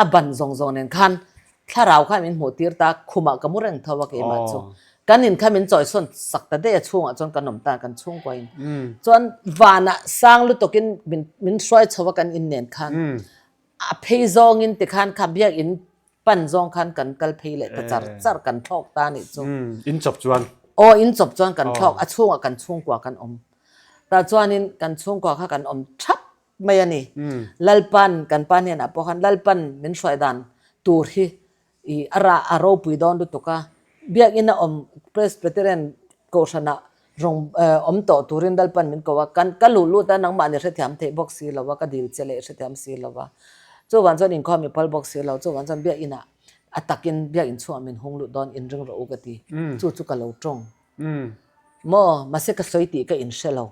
a ban zawng zawng nen khan Thlarau kha min hmuh tir ta, khumah ka mu reng tho a keimah chu. Kan in kha min chawisawn sak ta daih a chhungah chuan kan awm ta kan chhungkua in. Chuan vanah sang lutukin min min hruai chho a kan in nen khan. A phei zawngin tikhan kha biakinn. pan zawng khan kan kal phei leh ta char char kan thlawk ta nih chu.
In chawp chuan.
Aw in chawp chuan kan thlawk a chhungah kan chhungkua kan awm. Tah chuanin kan chhungkua kha kan awm thap mai a ni. Lalpan kan pa hnenah pawh khan Lalpan min hruai dan tur hi I a rah a ropui dawn lutuk a, biakinn a awm Presbyterian kohhranah rawng awm tawh turin Lalpan min ko a, kan ka luh lut a nangmah ni hrethiam theih bawk si lo a, ka dil che leh hrethiam si lo a, chuvang chuan inkhawm i phal bawk si lo, chuvang chuan biakinn ah a takin biakinn chhungah min hung lut dawn inring rawh u ka ti, chu chu ka lo tawng maw, mahse ka sawi tih ka inhre lo.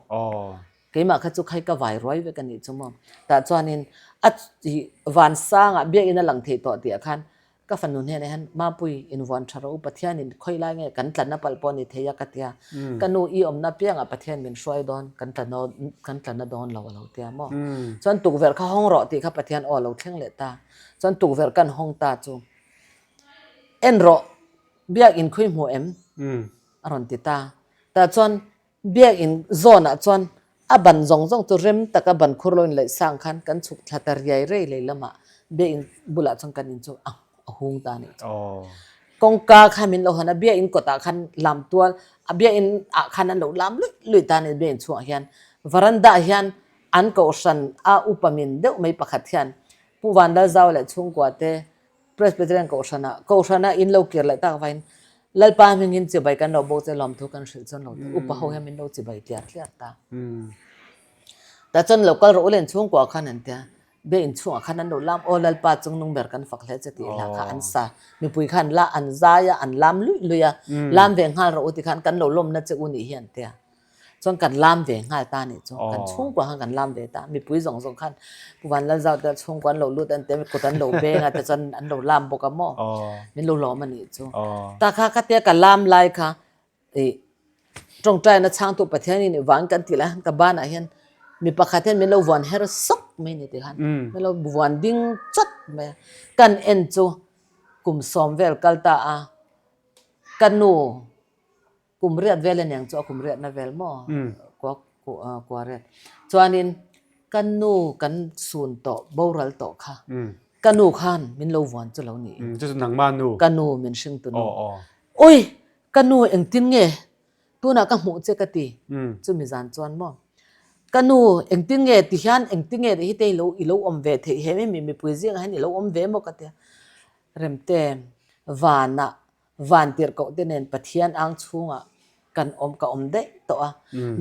Keimah kha chu khai ka vai ruai vek a nih chu maw. Tah chuanin a vansangah biakinn a lang thei tawh tih ah khan ka fanu hnenah hian Mapui invuan tha rawh u Pathianin khawi lai nge kan tlanna palh pawh a ni thei a ka tia. Ka nu i awmna piangah Pathian min hruai dawn kan tla kan tlanna dawn lo a lo tia maw. Chuan tukverh kha hawng rawh tih kha Pathian aw a lo thleng leh ta. Chuan tukverh kan hawng ta chu en rawh biakinn khawi hmu em a rawn ti ta. Tah chuan Biakinn zawnah chuan a ban zawng zawng chu rem taka ban khur lo inlaih sang khan kan chhuk thla ta riai rei lei lamah biakinn bulah chuan kan in chu a hung ta a nih chu. Kawngka kha min lo hawn a, biakinn kawtah khan lam tual a biakinn ah khan an lo lam luih luih ta a ni biakinn chhungah hian. Varanda ah hian an kohhran a upa min deuh mai pakhat hian Pu Vanlalzau leh chhungkua te Presbyterian Kohhranah, Kohhranah in lo kir leh tak vain Lalpa hmingin chibai kan lo bawk che lawmthu kan hrilh chuan lo ta upa ho hian min lo chibai tliar tliar ta. Tah chuan lo kal rawh u le inchhungkua khan an tia, be inchhungah khan an lo lam aw Lalpa chungnung ber kan fak hle che tih hla kha an sa. Mipui khan la an zai a, an lam luih luih a, lam ve nghal rawh u ti khan kan lo lawmna che u nih hi an tia. Chuan kan lam ve nghal ta nih chu. Kan chhungkua khan kan lam ve ta. Mipui zawng zawng khan Pu Vanlalzau te chhungkua an lo lut an ti a, kut an lo beng a te chuan an lo lam bawk a maw. Min lo lawm a nih chu. Ta kha khatia ka lam lai kha ih tawngtaina chhangtu Pathian in i vang kan tih lai khan ka banah hian mi pakhat hian min lo vuan her sawk mai ni ti khan min lo vuan ding chawt mai a. Kan en chu kum sawm vel kal ta a, ka nu Kum riat vel a niang chu a kum riatna vel maw kua kua riat. Chuanin ka nu kan sun tawh boral tawh kha ka nu khan min lo vuan chu lo ni.
Chu chu nangma nu.
Ka nu min hring tu nu. Ui ka nu engtin nge tunah ka hmuh che ka ti chumi zan chuan maw. Ka nu engtin nge ti hian engtin nge hi te i lo awm ve theih he mi mipui zingah hian i lo awm ve maw ka tia. Remte vanah Vantirhkoh te nen Pathian ang chhungah kan awm ka awm daih tawh a.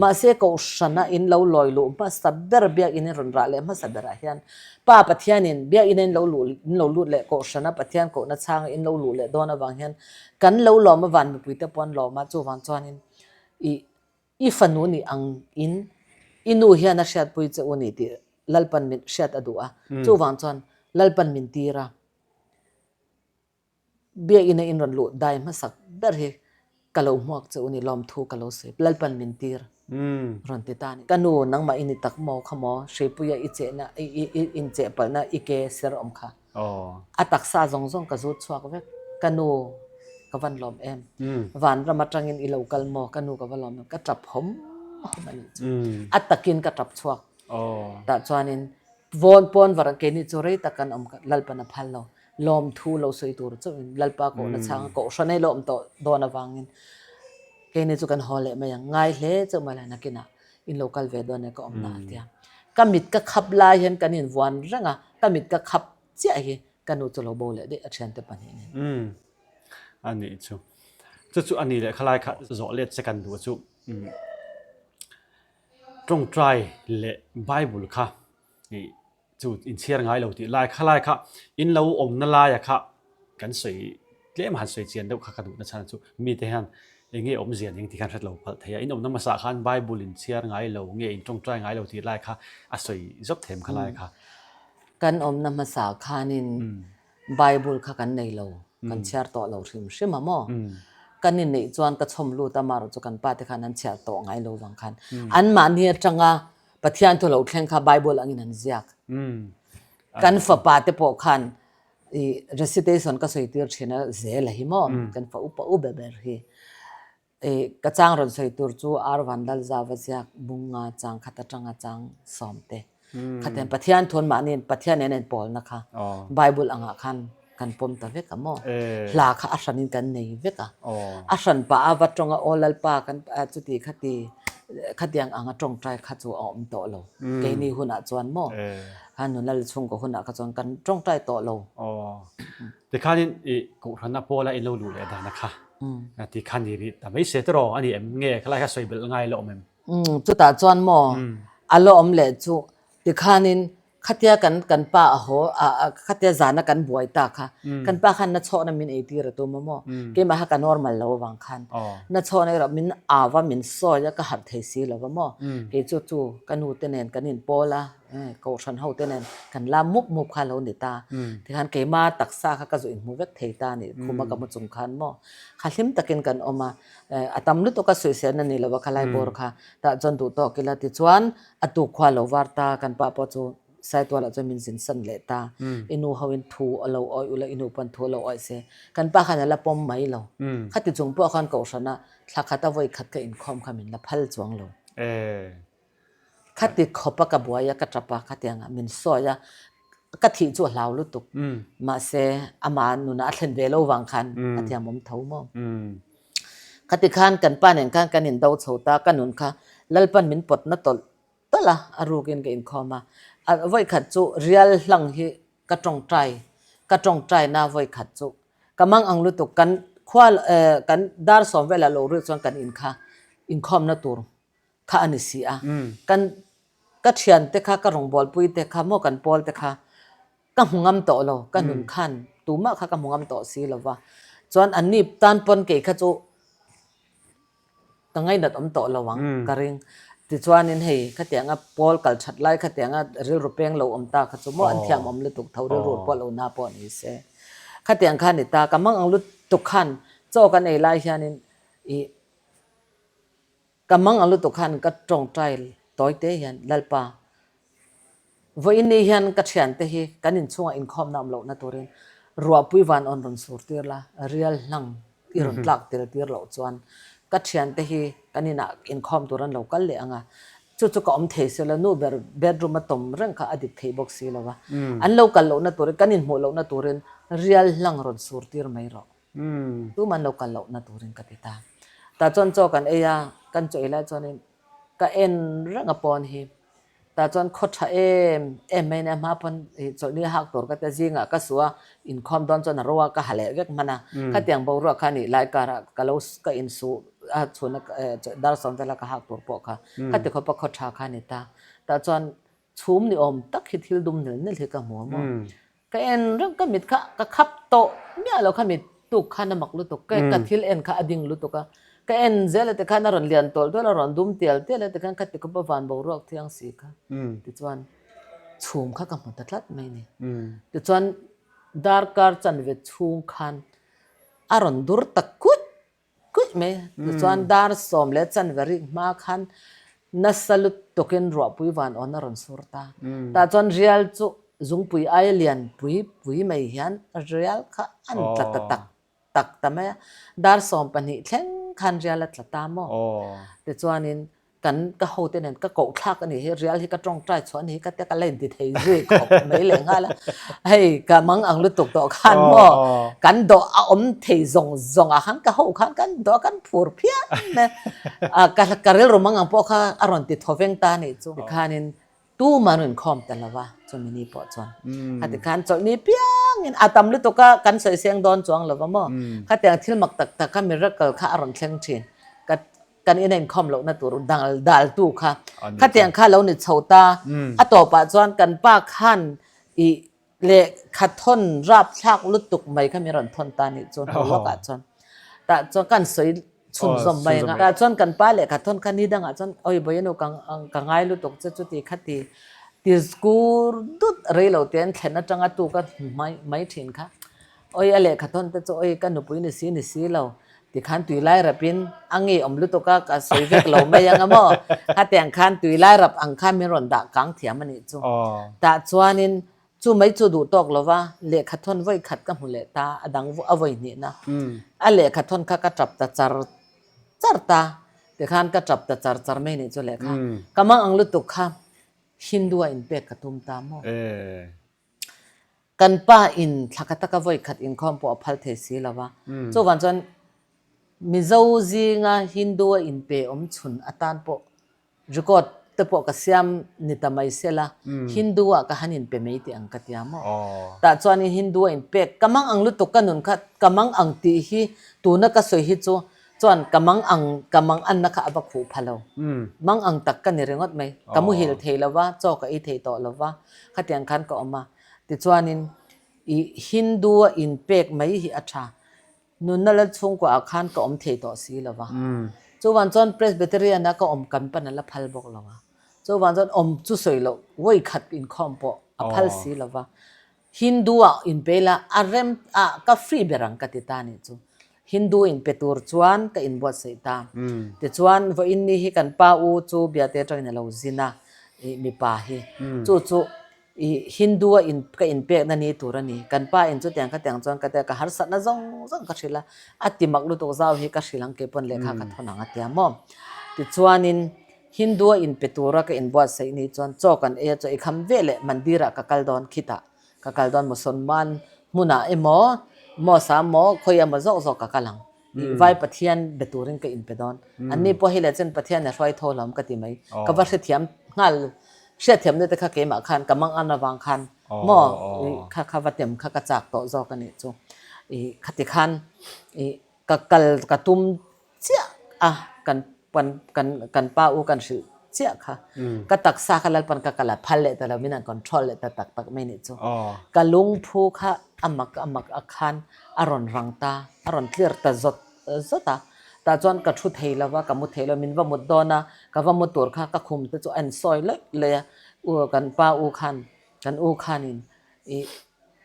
Mahse Kohhrana in lo lawi luh hmasa ber biakinn in rawn rah leh hmasa berah hian Pa Pathianin biakinn a in lo luh in lo lut leh Kohhrana Pathian kohna chhanga in lo luh leh dawn avang hian kan lo lawm a van mipui te pawh an lawm a chuvang chuanin i i fanu nih ang in i nu hian a hriatpui che u ni tih Lalpan min hriat a duh a chuvang chuan Lalpan min tir a. Biakinn a inrawn luh dai hmasak ber hi ka lo hmuak che u ni lawmthu ka lo sawi Lalpan min tir rawn ti ta a ni. Ka nu nangmah i ni tak maw kha maw Hreipuia i chehna i i incheh palhna i ke ser awm kha a taksa zawng zawng ka zut chhuak vek ka nu ka van lawm em vanram atangin i lo kal maw ka nu ka va lawm em ka tap hawm hawm a nih chu a takin ka tap chhuak tah chuanin vawn pawn var keini chu rei tak kan awm Lalpan a phal lo. Lawmthu lo sawi tur chauhin Lalpa kohna chhanga kohhran ei lawm tawh dawn avangin keini chu kan haw leh mai ang. Ngai hle chauh mai la nakinah in lo kal ve dawn e ka awmna a tia. Ka mit ka khap lai hian kan invuan reng a, ka mit ka khap chiah hi ka nu chu lo bo leh daih a thiante pahnih nen.
Umm a nih chu. Chu chu a ni leh khalai kha zawh let che kan duh chu tawngtai leh Bible kha ih Chu inchhiar ngai lo tih lai kha lai kha in lo awmna laia kha kan sawi tlem han sawi chian deuh kha ka duhna chhan chu mite hian eng nge awmzia ning tih khan hret lo palh thei a. In awmna hmasa khan Bible inchhiar ngai lo nge in tawngtai ngai lo tih lai kha a sawi zawk them kha lai kha.
Kan awmna hmasa khanin Bible kha kan nei lo, kan chhiar tawh lo hrim hrim a maw? Kan inneih chuan ka chhawm lut a marawh chu kan pa te khan an chhiar tawh ngai lo vang khan anmahni atanga Pathian thu lo thleng kha Bible angin an ziak. Kan fapa te pawh khan i recitation ka sawi tir thin a zel a hi maw? Kan fa upa u ber ber hi. I ka chang rawn sawi tur chu Ar Vanlal Zauva ziak bunga chang khat atanga chang sawm te. Khatiang Pathian thu an mahni Pathian nen an pawlna kha Bible angah khan. kan pawm ta vek a maw? Hla kha a hranin kan nei vek a. A hran pah a va tawng a, aw Lalpa kan chuti khati khatiang ang a tawngtai kha chu a awm tawh lo. Keini hunah chuan maw? Kha nunal chhungkaw hunah kha chuan kan tawngtai tawh lo.
Tikhanin i kohhrana pawla in lo luh leh dan a kha tikhan ni rih ta mai se tiraw a ni em nge khalai kha sawi belh ngai la awm em?
Chutah chuan maw a la awm leh chu tikhanin Khatia kan kan pa a haw a a khatia zana kan buai ta kha kan pa khan na chhawhna min ei tir a tum a maw keimah kha ka normal lo avang khan na chhawhna erawh min au a min sawi a ka harh thei si lo va maw kei chu chu ka nu te nen kan inpawl a kohhran ho te nen kan la mup mup kha lo ni ta tikhan keima taksa kha ka zu inhmu vek thei ta a nih khuma ka mu chung khan maw kha hlim takin kan awm a a tam lutuk a sawisel a ni lo va khalai bawr kha tah chuan duh tawk ila tichuan A tuk khua lo var ta, kan pa pawh chu Saitualah chuan min zin san leh ta. I nu hoin thu a lo awih ula, i nu pawn thu a lo awih se. Kan pa khan a la pawm mai lo. Khati chung pawh khan Kohhrana thla khat a vawi khat ka inkhawm kha min la phal chuang lo. Khati khawp a ka buai a, ka tap a, khatiang ah min sawi a, ka thih chu a hlau lutuk. Mahse, ama nunah a thlen ve lo vang khan a thiamawm tho maw? Khati khan kan pa nen khan kan indo chho ta, ka nun kha Lalpan min pawt na tawlh tawlh a, a rukin ka inkhawm a. A vawikhat chu rial hlang hi ka tawngtai, ka tawngtai na vawikhat chu ka mang ang lutuk kan khua kan dar sawm velah lo rik chuan kan in kha inkhawmna tur kha a ni si a. Kan ka thiante kha ka rawngbawlpui te kha maw kan pawl te kha Ka hmu ngam tawh lo, ka nun khan tumah kha ka hmu ngam tawh si lo va. Chuan an ni tan pawn kei kha chu ka ngainat awm tawh lo ang ka ring. Tichuanin hei khatianga pawl kal that lai khatianga rilru peng lo awm ta kha chu maw an thiam awm lutuk tho rilru pawh lo na pawh ni se. Khatiang kha ni ta, ka mang ang lutuk khan chaw kan ei lai hianin ih Ka mang ang lutuk khan ka tawngtai tawi te hian Lalpa, vawiin ni hian ka thiante hi kan inchhungah inkhawmna awm lohna turin ruahpui van awn rawn sur tir la, rial hlang i rawn tlak tel tir loh chuan ka thiante hi kan inah inkhawm tur an lo kal leh ang a, chu chu ka awm thei si lo, nu ber bedroom a tawm reng kha a dik thei bawk si lo a, an lo kal lohna turin kan inhmuh lohna turin rial hlang rawn sur tir mai rawh. Tum an lo kal lohna turin ka ti ta. Tah chuan chaw kan ei a, kan chaw ei lai chuanin ka en reng a pawn hi. Tah chuan khaw tha em em mai nia hma pawn chawlhni a hak tur ka tia zingah ka su a, inkhawm dawn chuan a ro a ka ha leh vek hman a. Khatiang boruak kha nih lai karah ka lo ka insu a chhuna dar sawm vela ka hak tur pawh kha khati khawpa khaw tha kha a ni ta. Tah chuan chhum ni awm tak hi thil dum nel nel hi ka hmu a maw. Ka en reng ka mit kha ka khap tawh miah lo kha mit tuk khan a mak lutuk ka ka thil en kha a ding lutuk a ka en zel a tikhan a rawn lian tawlh tawlh a rawn dum tial tial a tikhan kha tikhup a van boruak thiang si kha tichuan chhum kha ka hmu ta tlat mai ni tichuan darkar chanve chhung khan a rawn dur ta kuih kuih mai. Tichuan dar sawm leh chanve rik hma khan nasa lutukin ruahpui van awn a rawn sur ta. Tah chuan rial chu zungpui aia lian pui pui mai hian rial kha an tla ta tak tak ta mai a. Dar 12 thleng khan rial a tla ta maw? Tichuanin Kan ka hote nen ka koh thlak a nih hi, rial hi ka tawngtai chhuah a nih hi ka tia ka la inti thei zui khawp mai leh nghal a. Hei ka mang ang lutuk tawh khan maw kan dawh a awm thei zawng zawng ah khan ka ho khan kan dawh a kan phur phian mai a. Ka ka rilru mang ang pawh kha a rawn ti thaw veng ta a nih chu. Tikhanin Tuman an inkhawm ta lo a, chumi ni pawh chuan. Khati khan chawlhni piangin a tam lutuk a, kan sawi seng dawn chuang lo va maw? Khatiang thil mak tak tak kha miracle kha a rawn thleng thin. Ka kan ina inkhawm lohna tur dal daltu kha. Khatiang kha lo ni chho ta. A tawpah chuan kan pa khan ih Lehkha thawn rap thlak lutuk mai kha min rawn thawn ta nih chu hnu lawkah chuan tah chuan kan sawi chhunzawm mai ang a. Tah chuan kan pa lehkha thawn kha ni dangah chuan awi Bawianu ka ka ngai lutuk che chuti kha ti ti zkur dut rei lo te an thlen atanga tu ka hmai mai thin kha awi a lehkha thawn te chu awi ka nupui ni si ni si lo tikhan tui lai rapin a ngeiawm lutuk a ka sawi vek lo mai ang a maw khatiang khan tui lai rap ang khan min rawn dah kang thiam a nih chu tah chuanin Chu mai chu duh tawk lo va, lehkha thawn vawi khat ka hmu leh ta, a dang a vawi hnihna. A lehkha thawn kha ka tap ta char char ta, tikhan ka tap ta char char mai nih chu lehkha. Ka mang ang lutuk kha Hindu a inpek ka tum ta maw? Kan pa in thla khat taka vawi khat inkhawm pawh a phal thei si lo va. Chuvang chuan Mizo zinga Hindu a inpe awm chhun atan pawh record te pawh ka siam ni ta mai sela, Hindu ah ka han inpe mai tih ang ka tia maw? Tah chuanin Hindu a inpek ka mang ang lutuk ka nun kha ka mang ang tih hi tuna ka sawi hi chu chuan ka mang ang ka mang anna kha a va khuh pha lo. Mang ang tak ka ni ringawt mai. Ka muhil thei lo va, chaw ka ei thei tawh lo va, khatiang khan ka awm a. Tichuanin i Hindu a inpek mai hi a tha. Nunna lal chhungkua ah khan ka awm thei tawh si lo va. Chuvang chuan Presbyterian a ka awm kan pan a la phal bawk lo a. Chuvang chuan awm chu sawi loh vawi khat inkhawm pawh a phal si lo va. Hindu ah inpe ila a rem a ka free ber ang ka ti ta nih chu. Hindu inpe tur chuan ka inbuatsaih ta. Tichuan vawiin ni hi kan pa u chu biate atangin a lo zin a i mipa hi. Chu chu I Hindu a in ka inpekna ni tur a ni. Kan pa in chutiang khatiang chuan ka tia ka harsatna zawng zawng ka hrilh a, a ti mak lutuk zau hi ka hrilh ang keipawn lehkha ka thawn ang a tia maw. Tichuanin Hindu a inpe tura ka inbuatsaih ni chuan chaw kan ei a, chaw ei kham ve leh mandir ah ka kal dawn khitah ka kal dawn Musalman hmunah emaw mosque ah emaw khawi emaw zawk zawk ka kal ang. I vai Pathian be turin ka inpe dawn. Anni pawh hei leh chuan Pathian a hruai tho hlawm ka ti mai. Ka va hrethiam nghal Hriatthiamna te kha keimah khan ka mang an avang khan maw i kha kha va tem kha ka chak tawh zawk a nih chu. I khati khan i ka kal ka tum chiah a kan kan kan kan pa u kan hrilh chiah kha ka taksa kha Lalpan ka kal a phal leh ta lo min an control leh ta tak tak mai nih chu. Ka lungphu kha a mak a mak a khan a rawn rang ta a rawn clear ta zawt zawt a, tah chuan ka thu thei lo va, ka mu thei lo, min va mut dawn a, ka va mu tur kha ka khum te chu a insawi laih laih a, u kan pa u khan, kan u khanin ih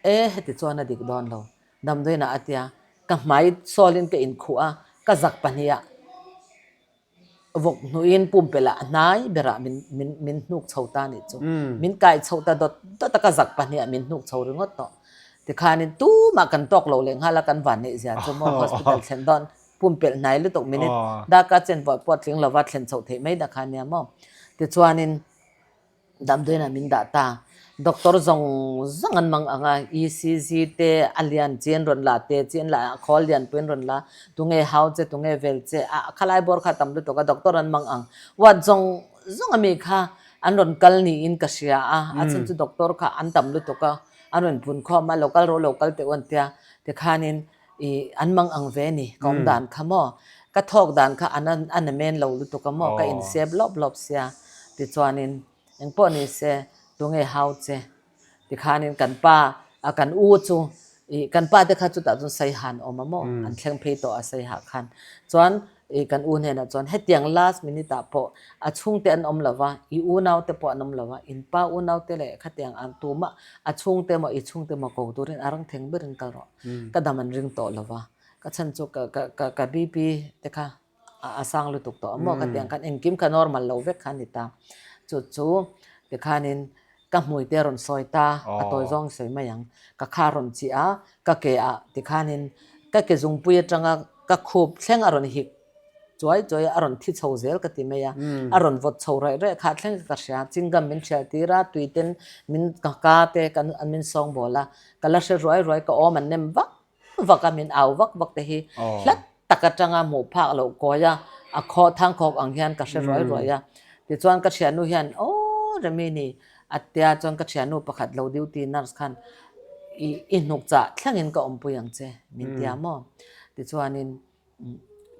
e heti chuan a dik dawn lo, damdawiinah a tia, ka hmai sawlin ka inkhuh a, ka zak pahnihah Vawk hnuin pumpelh ah hnai berah min min min hnuk chho ta nih chu. Min kai chho ta dawt dawt a ka zak pahnih ah min hnuk chho ringawt tawh. Tikhanin tumah kan tawk lo leh nghal a kan van neih zia chu maw hospital thlen dawn pumpelh hnai lutuk minute darkar chen pawh pawh tling lova thlen chhoh theih mai dah kha nia maw. Tichuanin. Damdawiinah min dah ta. Doctor zawng zawng an mang ang a, ECG te, a lian chi an rawn la te chi an la a, khawl lian pawhin an rawn la, tunge hau che, tunge vel che, a khalai bawr kha a tam lutuk a, doctor an mang ang. Ward zawng zawng ami kha an rawn kal niin ka hria a, a chhan chu doctor kha an tam lutuk a, an rawn pun khawm a, lo kal rawh, lo kal teh u an tia, tikhanin i an mang ang ve ni, ka awm dan kha maw, ka thawk dan kha an a namen lo lutuk a maw, ka insep lawp lawp sia, tichuanin engpawh ni se tunge hau che, tikhanin kan pa a kan u chu i kan pa te kha chutah chuan saiha an awm a maw, an thleng phei tawh a saiha khan, chuan i kan u hnenah chuan hetiang last minute ah pawh a chhungte an awm lo va, i unau te pawh an awm lo va, in pa unau te leh khatiang ang tumah a chhungte emaw i chhungte emaw ko turin a rang theng berin kal rawh. Ka dam an ring tawh lo va, ka chhan chu ka ka ka ka BP te kha a sang lutuk tawh a maw ka tiang khan engkim kha normal lo vek kha a ni ta. Chu chu tikhanin ka hmui te a rawn sawi ta, a tawi zawng sawi mai ang. Ka kha a rawn chih a, ka ke ah tikhanin ka ke zungpui atanga ka khup thleng a rawn hik chuai chuai a, a rawn thi chho zel ka ti mai a, a rawn vawt chho raih raih kha thleng ka hria. Chingam min hrial tir a, tui ten min ka ka te kan min sawngbawl a, Ka la hre ruai ruai ka awm an nem vak vak a, min au vak vak te hi hlat tak atanga hmuh phak loh kawi a, a khaw thang khawk ang hian ka hre ruai ruai a. Tichuan ka thiannu hian aw Remini a tia chuan ka thiannu pakhat lo duty nurse khan i i hnuk chah thlengin ka awmpui ang che min tia maw. Tichuanin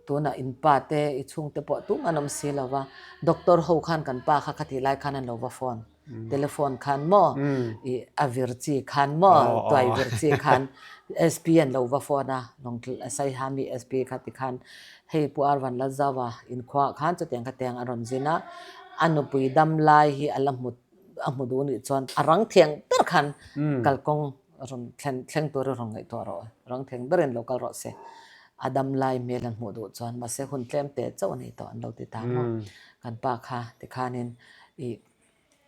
Tunah in pa te, i chhungte pawh tum an awm si lo va, doctor ho khan kan pa kha khatih lai khan an lo va phone, telephone khan maw, i a vir chi khan maw, tuai vir chi khan SP an lo va phone a, Saiha mi SP kha ti khan hei Pu Arvan Lalzauva inkhua khan chutiang khatiang a rawn zin a, a nupui dam lai hi a la hmu a hmu duh nih chuan a rang thiang ber khan kalkawng rawn thlen thleng tur i rawn ngaihtuah rawh rang thiang berin lo kal rawh se a dam lai hmel an hmuh duh chuan mahse hun tlem te chauh a nei tawh an lo ti ta maw kan pa kha tikhanin i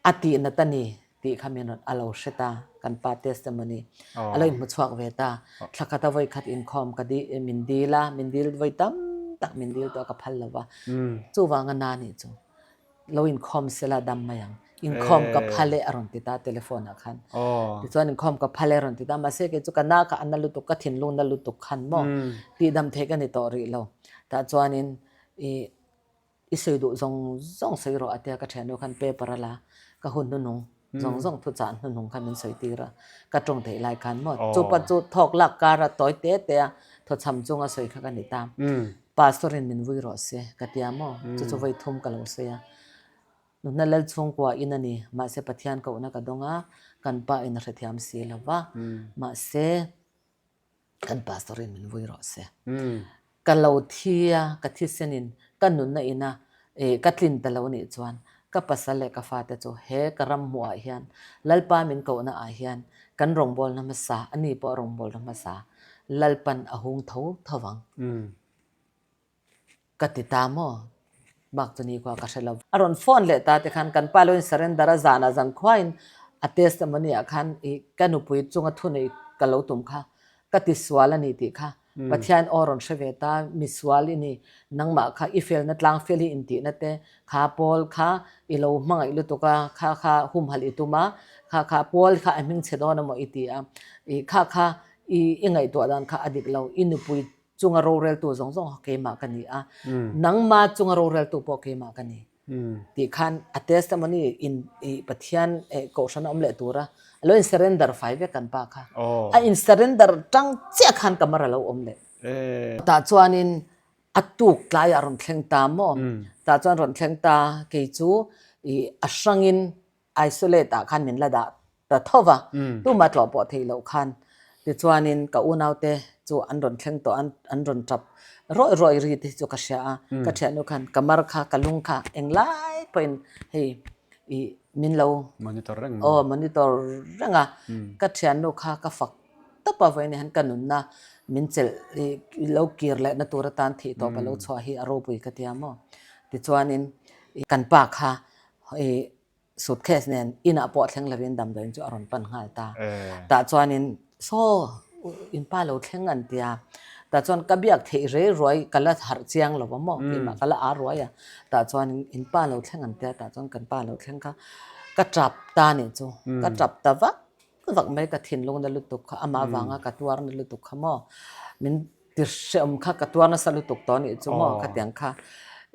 a tih nat a ni tih kha min rawn a lo hre ta kan pa testimony a lo inhmu chhuak ve ta thla khat a vawi khat inkhawm ka di min dil a min dil vawi tam tak min dil tawh a ka phal lo va chuvanga na nih chu. Lo inkhawm sela dam mai ang. Inkhawm ka phal e a rawn ti ta telephone ah khan. Tichuan inkhawm ka phal e a rawn ti ta mahse kei chu ka na kha a na lutuk ka thinlung na lutuk khan maw tihdam theih ka ni tawh rih lo. Tah chuanin ih i sawi duh zawng zawng sawi rawh a tia ka thiannu khan paper a la ka hun hnuhnung zawng zawng thuchah hnuhnung khan min sawi tir a ka tawng theih lai khan maw chupa chu thawk lak kar a tawi te te a thawchham chunga sawi kha ka ni ta. Pastor in min vui rawh se ka tia maw chu chu vawi thum ka lo sawi a. Nunna lal chhungkua in a ni. Mahse Pathian kohna ka dawng a, kan pa in a hrethiam si lo va. Mahse kan pastor in min vui rawh se. Ka lo thi a, ka thisen in ka nunna ina ka tlin ta lo nih chuan ka pasal leh ka fate chu he ka ram hmuh ah hian Lalpa min kohna ah hian kan rawngbawlna hmasa, ani pawh a rawngbawlna hmasa Lalpan a hung tho tho vang. Ka ti ta maw? Bak chu ni kua ka hre lo. A rawn phone leh ta te khan kan pa lo in surrender a zanah zan khuain a testimony ah khan i ka nupui chunga thunei ka lo tum kha ka ti sual a ni tih kha Pathian aw rawn hre ve ta, mi sual i ni, nangmah kha i felna tlang fel hi intihna te kha pawl kha i lo hmangaih lutuk a, kha kha humhalh i tum a, kha kha pawl kha a hming chhe dawn emaw i ti a, i kha kha i i ngaihtuah dan kha a dik lo, i nupui chunga roreltu zawng zawng kha keimah ka ni a, nangma chunga roreltu pawh keimah ka ni tih khan a testimony in i Pathian kohhran a awm leh tura a lo in surrender fai vek kan pa kha. A in surrender tang chiah khan ka mar a lo awm leh. Tah chuanin a tuk tlaiah a rawn thleng ta maw? Tah chuan rawn thleng ta kei chu i a hrangin isolate ah khan min la dah ta tho va, tumah tlawh pawh theih loh khan. Tichuanin ka unaute chu an rawn thleng tawh a, an rawn tap rawih rawih ri te hi chu ka hria a, ka thiannu khan ka mar kha, ka lung kha englai pawhin hei ih min lo
Monitor reng
aw monitor reng a, ka thiannu kha ka fak tawp a, vawiin hian ka nunna min chelh ih lo kir lehna tur atan theih tawp a lo chhuah hi a ropui ka tia maw. Tichuanin kan pa kha ih Suitcase nen inah pawh thleng lovin damdawiin chu a rawn pan nghal ta. Tah chuanin saw in pa lo thleng an ti a. Tah chuan ka biak theih rei ruai ka la harh chiang lo va maw keimah ka la ar ruai a. Tah chuanin in pa lo thleng an ti a, tah chuan kan pa lo thleng kha ka tap ta nih chu. Ka tap ta vak vak mai ka thinlung na lutuk kha amah avanga ka tuar na lutuk kha maw min ti hrehawm kha ka tuar nasa lutuk tawh anih chu maw khatiang kha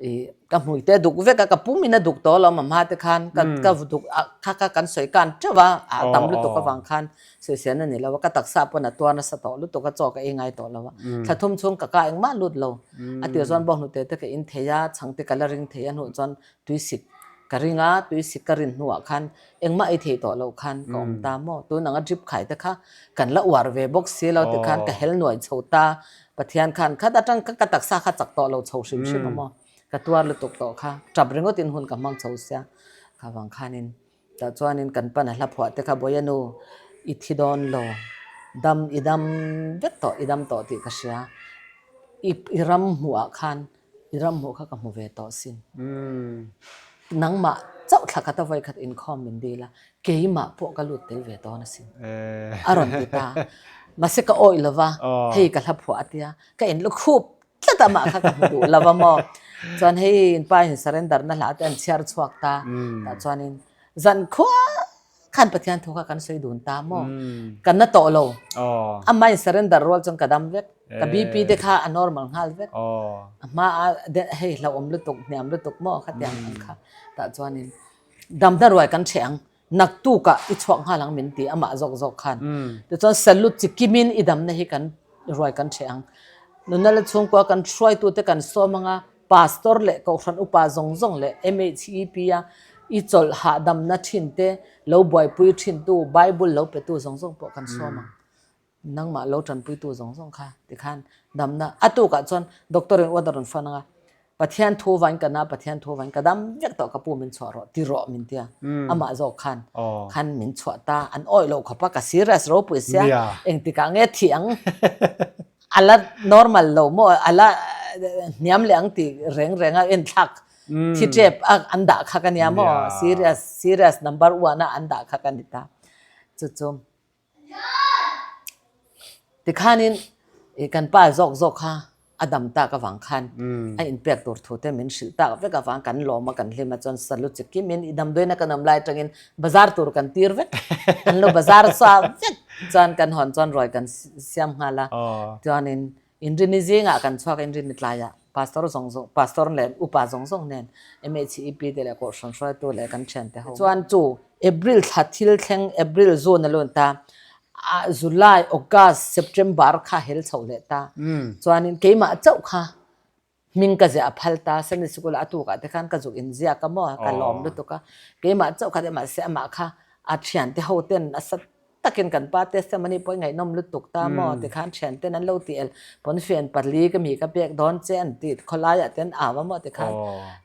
ih ka hmui te a duk vek a ka pum in a duk tawh alawm a hma te khan ka ka duk a kha kha kan sawi kan teuh a a tam lutuk avang khan sawisel a ni lo a ka taksa pawn a tuar nasa tawh lutuk a chaw ka ei ngai tawh lo a thla thum chhung ka ka engmah lut lo a tir chuan bawnghnute te ka in thei a chhang te ka la ring thei a hnuh chuan tuisik ka ring a, tuisik ka rin hnuah khan engmah ei thei tawh loh khan ka awm ta maw? Tun anga drip khai te kha kan la uar ve bawk si lo tikhan ka hel nuai chho ta, Pathian khan khat atang ka ka taksa kha chak tawh lo chho hrim hrim a maw? Ka tuar lutuk tawh kha, tap ringawt in hun ka hmang chho sia, kha vang khanin tah chuanin kan pan a hla phuah te kha Bawiha nu i thi dawn lo, dam i dam vek tawh i dam tawh tih ka hria, i i ram hmuh ah khan I ram hmuh kha ka hmu ve tawh sin. Nangmah chauh thla khat a vawi khat inkhawm min dil a, keimah pawh ka lut tel ve dawn asin. A rawn ti ta. Mahse ka awih lo va, hei ka hla phuah a tia, ka in lu khup tlat a mah kha ka hmu duh lo va maw. Chuan hei in pa in surrender na hla te an chhiar chhuak ta. Tah chuanin zankhua Khan Pathian thu kha kan sawi dun ta maw? Kan na tawh lo. Amah in surrender rual chuan ka dam vek. Ka BP te kha a normal nghal vek. A hma a hei hlauhawm lutuk, hniam lutuk maw khatiang ang kha. Tah chuanin damna ruai kan hreh ang, naktukah i chhuak nghal ang min ti amah zawk zawk khan. Tichuan salute chi kimin i damna hi kan ruai kan hreh ang. Nunna la chhungkua kan hruaitute kan sawm anga Pastor leh Kohhran upa zawng zawng leh MHEP-a i chawlh hahdamna thin te lo buaipui thintu, Bible lo petu zawng zawng pawh kan sawm ang. Nangmah lo tanpuitu zawng zawng kha tikhan damna a tukah chuan doctor in order rawn fan ang a, Pathian thu vain ka na, Pathian thu vain ka dam vek tawh ka pu min chhuah rawh ti rawh min tia. Amah zawk khan khan min chhuah ta, an awih loh khawp a, ka serious ropui sia, engtikah nge thih ang? A la normal lo maw, a la hniam leh ang tih reng reng a enthlak thi tep a an dah kha ka nia maw, serious serious number one a an dah kha ka ni ta. Chu chu tikhanin ih kan pa zawk zawk kha. a dam tak avang khan a inpek tur thu te min hrilh tak vek avang kan lawm a kan hlim a chuan salu chi kim in i damdawiin a kan awm lai atangin bazar tur kan tir vek an lo bazar sa vek chuan kan hawn chuan ruai kan siam nghal a chuanin inrini zingah kan chhuak a inrini tlaiah pastor zawng zawng pastor leh upa zawng zawng nen MHEP te leh kohhran hruaitu leh kan thiante ho chuan chu April thla thil thleng April June a lun ta ah July, August, September kha hel chhoh leh ta. Chuanin keimah chauh kha hming ka ziah a phal ta, Sunday sikul ah a tukah te khan ka zuk in ziak a maw, ka lawm lutuk a. Keimah chauh kha mahse amah kha a thiante ho ten nasa takin kan pa testimony pawh i ngaihnawm lutuk ta maw tikhan thianten an lo ti el pawnfen pali ka mi ka pek dawn che an ti khawlaiah te an au a maw tikhan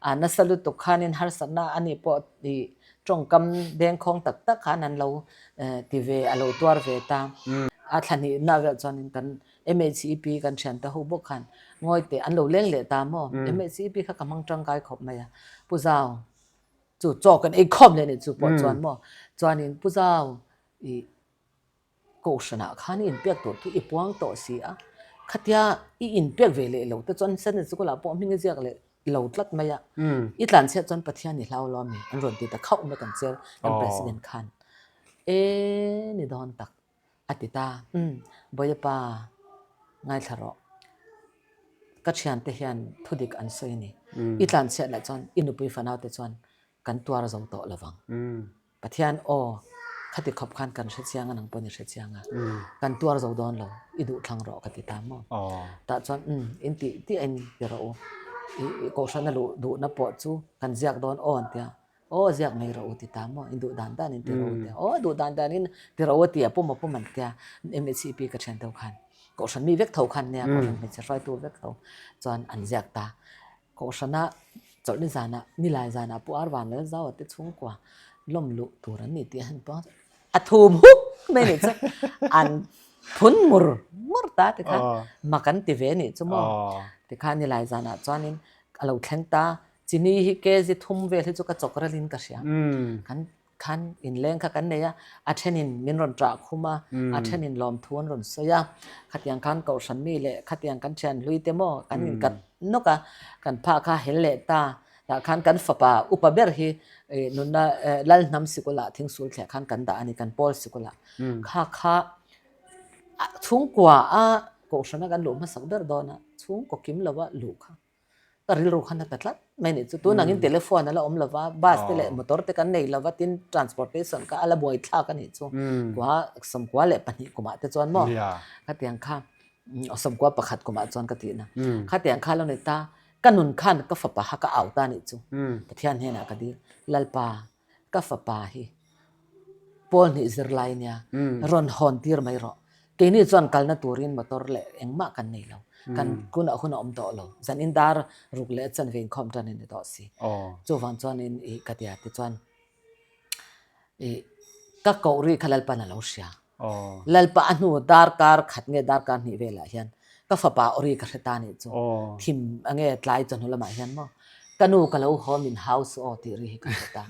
a nasa lutuk khanin harsatna ani pawh i tawngkam dengkhawng tak tak khan an lo ti ve a lo tuar ve ta. A thla hnihna vel chuanin kan MHEP kan thiante ho bawk khan ngawi teh an lo leng leh ta maw? MHEP kha ka hmang tangkai khawp mai a, Pu Zau chu chaw kan ei khawm leh a nih chu pawh chuan maw? Chuanin Pu Zau i Kohhranah khan i inpek tur chu i puang tawh si a, khatia i inpek ve leh lo te chuan Sunday School ah pawh hming i ziak leh lo tlat mai a, i tlanchhiat chuan Pathian i hlau lo ami an rawn ti ta khauh mai kan chair kan President khan e ni dawn tak a ti ta, umm Bawiapa ngaithla rawh ka thiante hian thudik an sawi a ni, i tlanchhiat lah chuan i nupui fanau te chuan kan tuar zo tawh lo vang. Pathian aw, khati khawp khan kan hre chiang a, nang pawhin i hre chiang a, kan tuar zo dawn lo, i duh thlang rawh ka ti ta maw? Tah chuan umm, in tih tih a in ti rawh u, i kohhran a luh duhna pawh chu kan ziak dawn aw an tia, aw ziak mai rawh u ti ta maw, in duh dan dan in ti rawh u tia, aw duh dan dan in ti rawh u a ti a, pum a pum an tia, MHCP ka thian tho khan, kohhran mi vek tho khan nia, kohhran hmeichhe hruaitu vek tho chuan an ziak ta. Kohhrana chawlhni zanah, nilai zanah Pu Arvan Lalzaua te chhungkua lawm luh tur an ni tih a han puang chu a thum huk mai nih chu an phun mur mur ta tikhan mak an ti ve nih chu maw. Tikhan nilai zanah chuanin a lo thleng ta, chini hi kg thum vel hi chu ka chawk ralin ka hria. Kan khan inleng kha kan nei a, a thenin min rawn ṭah khum a, a thenin lawmthu an rawn sawi a, khatiang khan kohhran mi leh khatiang kan thian hlui te maw kan inkat nawk a, kan phah kha hel leh ta, tah khan kan fapa upa ber hi nunna Lalhnam sikulah thingsul thleh khan kan dah a ni, kan pawl sikulah kha kha chhungkua a kohhrana kan luh hmasak ber dawn a, chhungkaw kim lova luh kha. Ka rilru khan a ta tlat mai nih chu. Tun angin telephone a la awm lova, bus te leh motor te kan nei lova, tin transportation kha a la buai thlak a nih chu. Kua 92 kumah te chuan maw khatiang kha 11 kumah chuan ka tihna. Khatiang kha lo ni ta, ka nun khan ka fapa kha ka au ta nih chu. Pathian hnenah ka dil, Lalpa ka fapa hi pawl hnih zirlai nia rawn hawn tir mai rawh. Keini chuan kalna turin motor leh engmah kan nei lo. Kan kunah hun a awm tawh lo. Zanin dar ruk leh chanve inkhawm tan a ni tawh si. Chuvang chuanin i ka tia tichuan i ka koh ri kha Lalpan a lo hria. Lalpa a hnu darkar khat nge darkar hnih velah hian ka fapa awri ka hre ta nih chu. Thim a nge tlai chawhnu lamah hian maw ka nu ka lo haw min hau suh aw tih ri hi ka hre ta.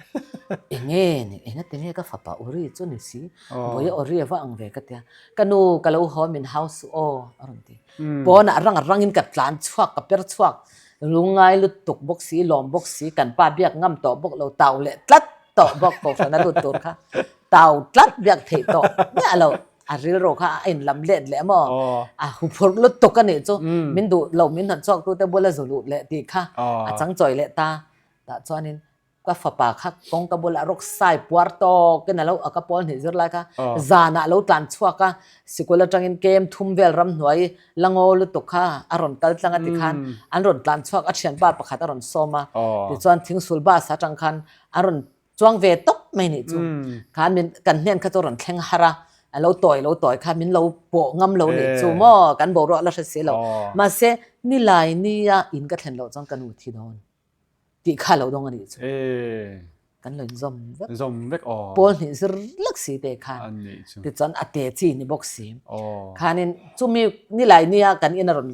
Enge ni engati nge ka fapa awri chu ni si vawi awri a va ang ve ka tia. Ka nu ka lo haw min hau suh aw a rawn ti. Pawnah rang a rangin ka tlan chhuak ka per chhuak lungngai lutuk bawk si lawm bawk si kan pa biak ngam tawh bawk lo tau leh tlat tawh bawk kohhran a lut tur kha. Tau tlat biak theih tawh miah lo a rilru kha a inlam let leh maw a huphurh lutuk a nih chu min duh lo min han chhuak tu te bula zu lut leh tih kha a chang chawi leh ta tah chuanin ka fapa kha kawngka bulah rawk sai puar tawk in a lo a ka pawl hnih zir lai kha zanah a lo tlan chhuak a sikul atangin kem thum vel ramhnuai la ngaw lutuk kha a rawn kal tlang a tikhan an rawn tlan chhuak a thianpa pakhat a rawn sawm a tichuan thingsul bus atang khan a rawn Chuang ve tawp mai nih chu. Khan min kan hnen kha chu rawn thleng har a, a lo tawi lo tawi kha min lo pawh ngam lo nih chu maw kan boruak la hre si lo. Mahse nilai nia in ka thlen loh chuan ka nu thi dawn tih kha lo dawng a nih chu. Kan lo inzawm vek.
Zawm vek aw.
Pawl hnih zir lek si te khan. Tichuan a te chi ni bawk si. Khanin chumi nilai nia kan in a rawn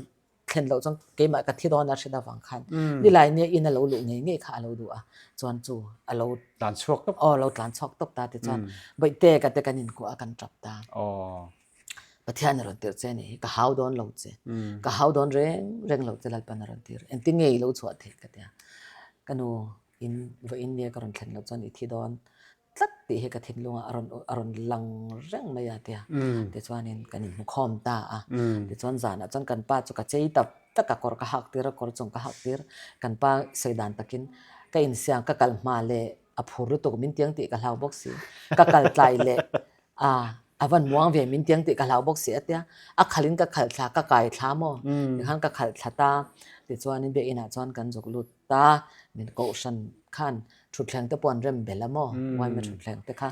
thlen loh chuan keimah ka thi dawn a hriat avang khan nilai nia in a lo luh ngei ngei kha a lo duh a chuan chu a lo
tlan chhuak tawp
aw lo tlan chhuak tawp ta ti chuan bawihte ka te kan inkuah a kan tap ta
aw.
Pathian a rawn tirh che anih hi, ka hau dawn lo che, ka hau dawn reng reng lo che Lalpan a rawn tir, engtin nge i lo chhuah theih ka ti a, ka nu in vawiin nia ka rawn thlen loh chuan i thi dawn tlat tih hi ka thinlungah a rawn a rawn lang reng mai a tia, tichuanin kan inhmukhawm ta a, tichuan zanah chuan kan pa chu ka chei tak tak a, kawr ka hak tir a, kawr chung ka hak tir, kan pa sawi dan takin ka insiam ka kal hma leh a phur lutuk min tiang tih ka hlau bawk si, ka kal tlai leh a a van muang ve min tiang tih ka hlau bawk si a tia, a khalh in ka khalh thla ka kai thla maw tikhan ka khalh thla ta tichuanin biakinn ah chuan kan zuk lut ta min kohhran khan thutthleng te pawh an rem bel a maw uaima thutthleng te kha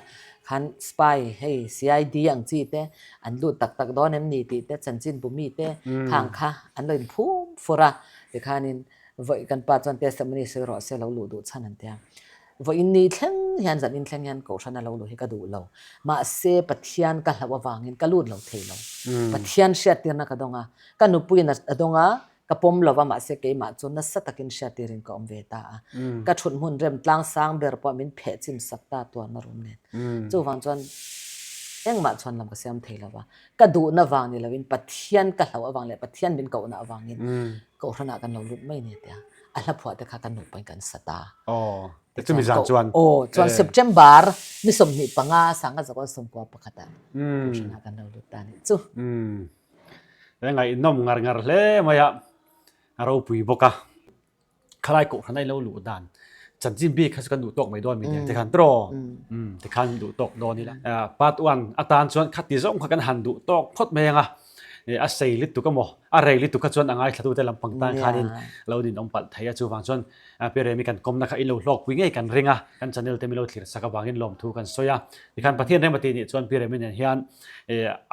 khan spy hei CID ang chi te an lut tak tak dawn em ni tih te chanchin bu mi te khang kha an lo in phum fur a tikhanin vawi kan pa chuan testimony sawi rawh se lo luh duh chhan an tia. Vawiin ni thleng hian zan in thleng hian Kohhran a lo luh hi ka duh lo. Mahse Pathian ka hlauh avangin ka lut lo thei lo. Pathian hriattirna ka dawng a, ka nupuiin a dawng a, ka pawm lo va mahse keimah chu nasa takin hriattirin ka awm ve ta a. Ka thut hmun rem tlang sang ber pawh min pheh chim sak ta tuarna rum nen. Chuvang chuan engmah chhuan lam ka siam thei lo va. Ka duhna vang ni loin Pathian ka hlauh avang leh Pathian min kohna avangin Kohhranah kan lo lut mai ni tia a hla phuah te kha kan nupain kan sa ta.
Aw, te chumi zan chuan.
Aw, chuan September ni 25 sanga zakon sawmkua pakhatah Kohhranah kan lo lut ta nih chu.
He ngaihnawm ngar ngar hle mai a, a ropui bawk a. Khalai kohhran a ilo luh dan chanchin bik kha chu kan duh tawk mai dawn mi te khan tiraw tikhan duh tawk dawn ila part one atan chuan khati zawng kha kan han duh tawk phawt mai anga a sei lutuk emaw a rei lutuk kha chuan a ngaithlatute lampang tan khanin lo ninawm palh thei a chuvang chuan Pi Remi kan kawmna kha ilo hlawkpui ngei kan ring a kan channel te milo thlir sak avangin lawmthu kan sawi a tikhan Pathian remati nih chuan Pi Remi nen hian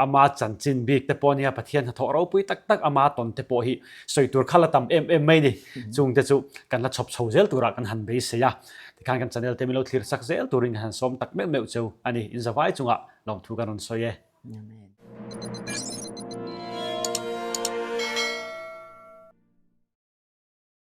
ama chanchin bik te pawh nia Pathian hnathawh ropui tak tak ama tawn te pawh hi sawi tur kha la tam em em mai ni. Chung te chu kan la chhawp chho zel turah kan han beisei a, tikhan kan channel te min lo thlir sak zel turin kan han sawm tak meuh meuh cheu a ni. Inzavai chungah lawmthu kan rawn sawi e.
Amen.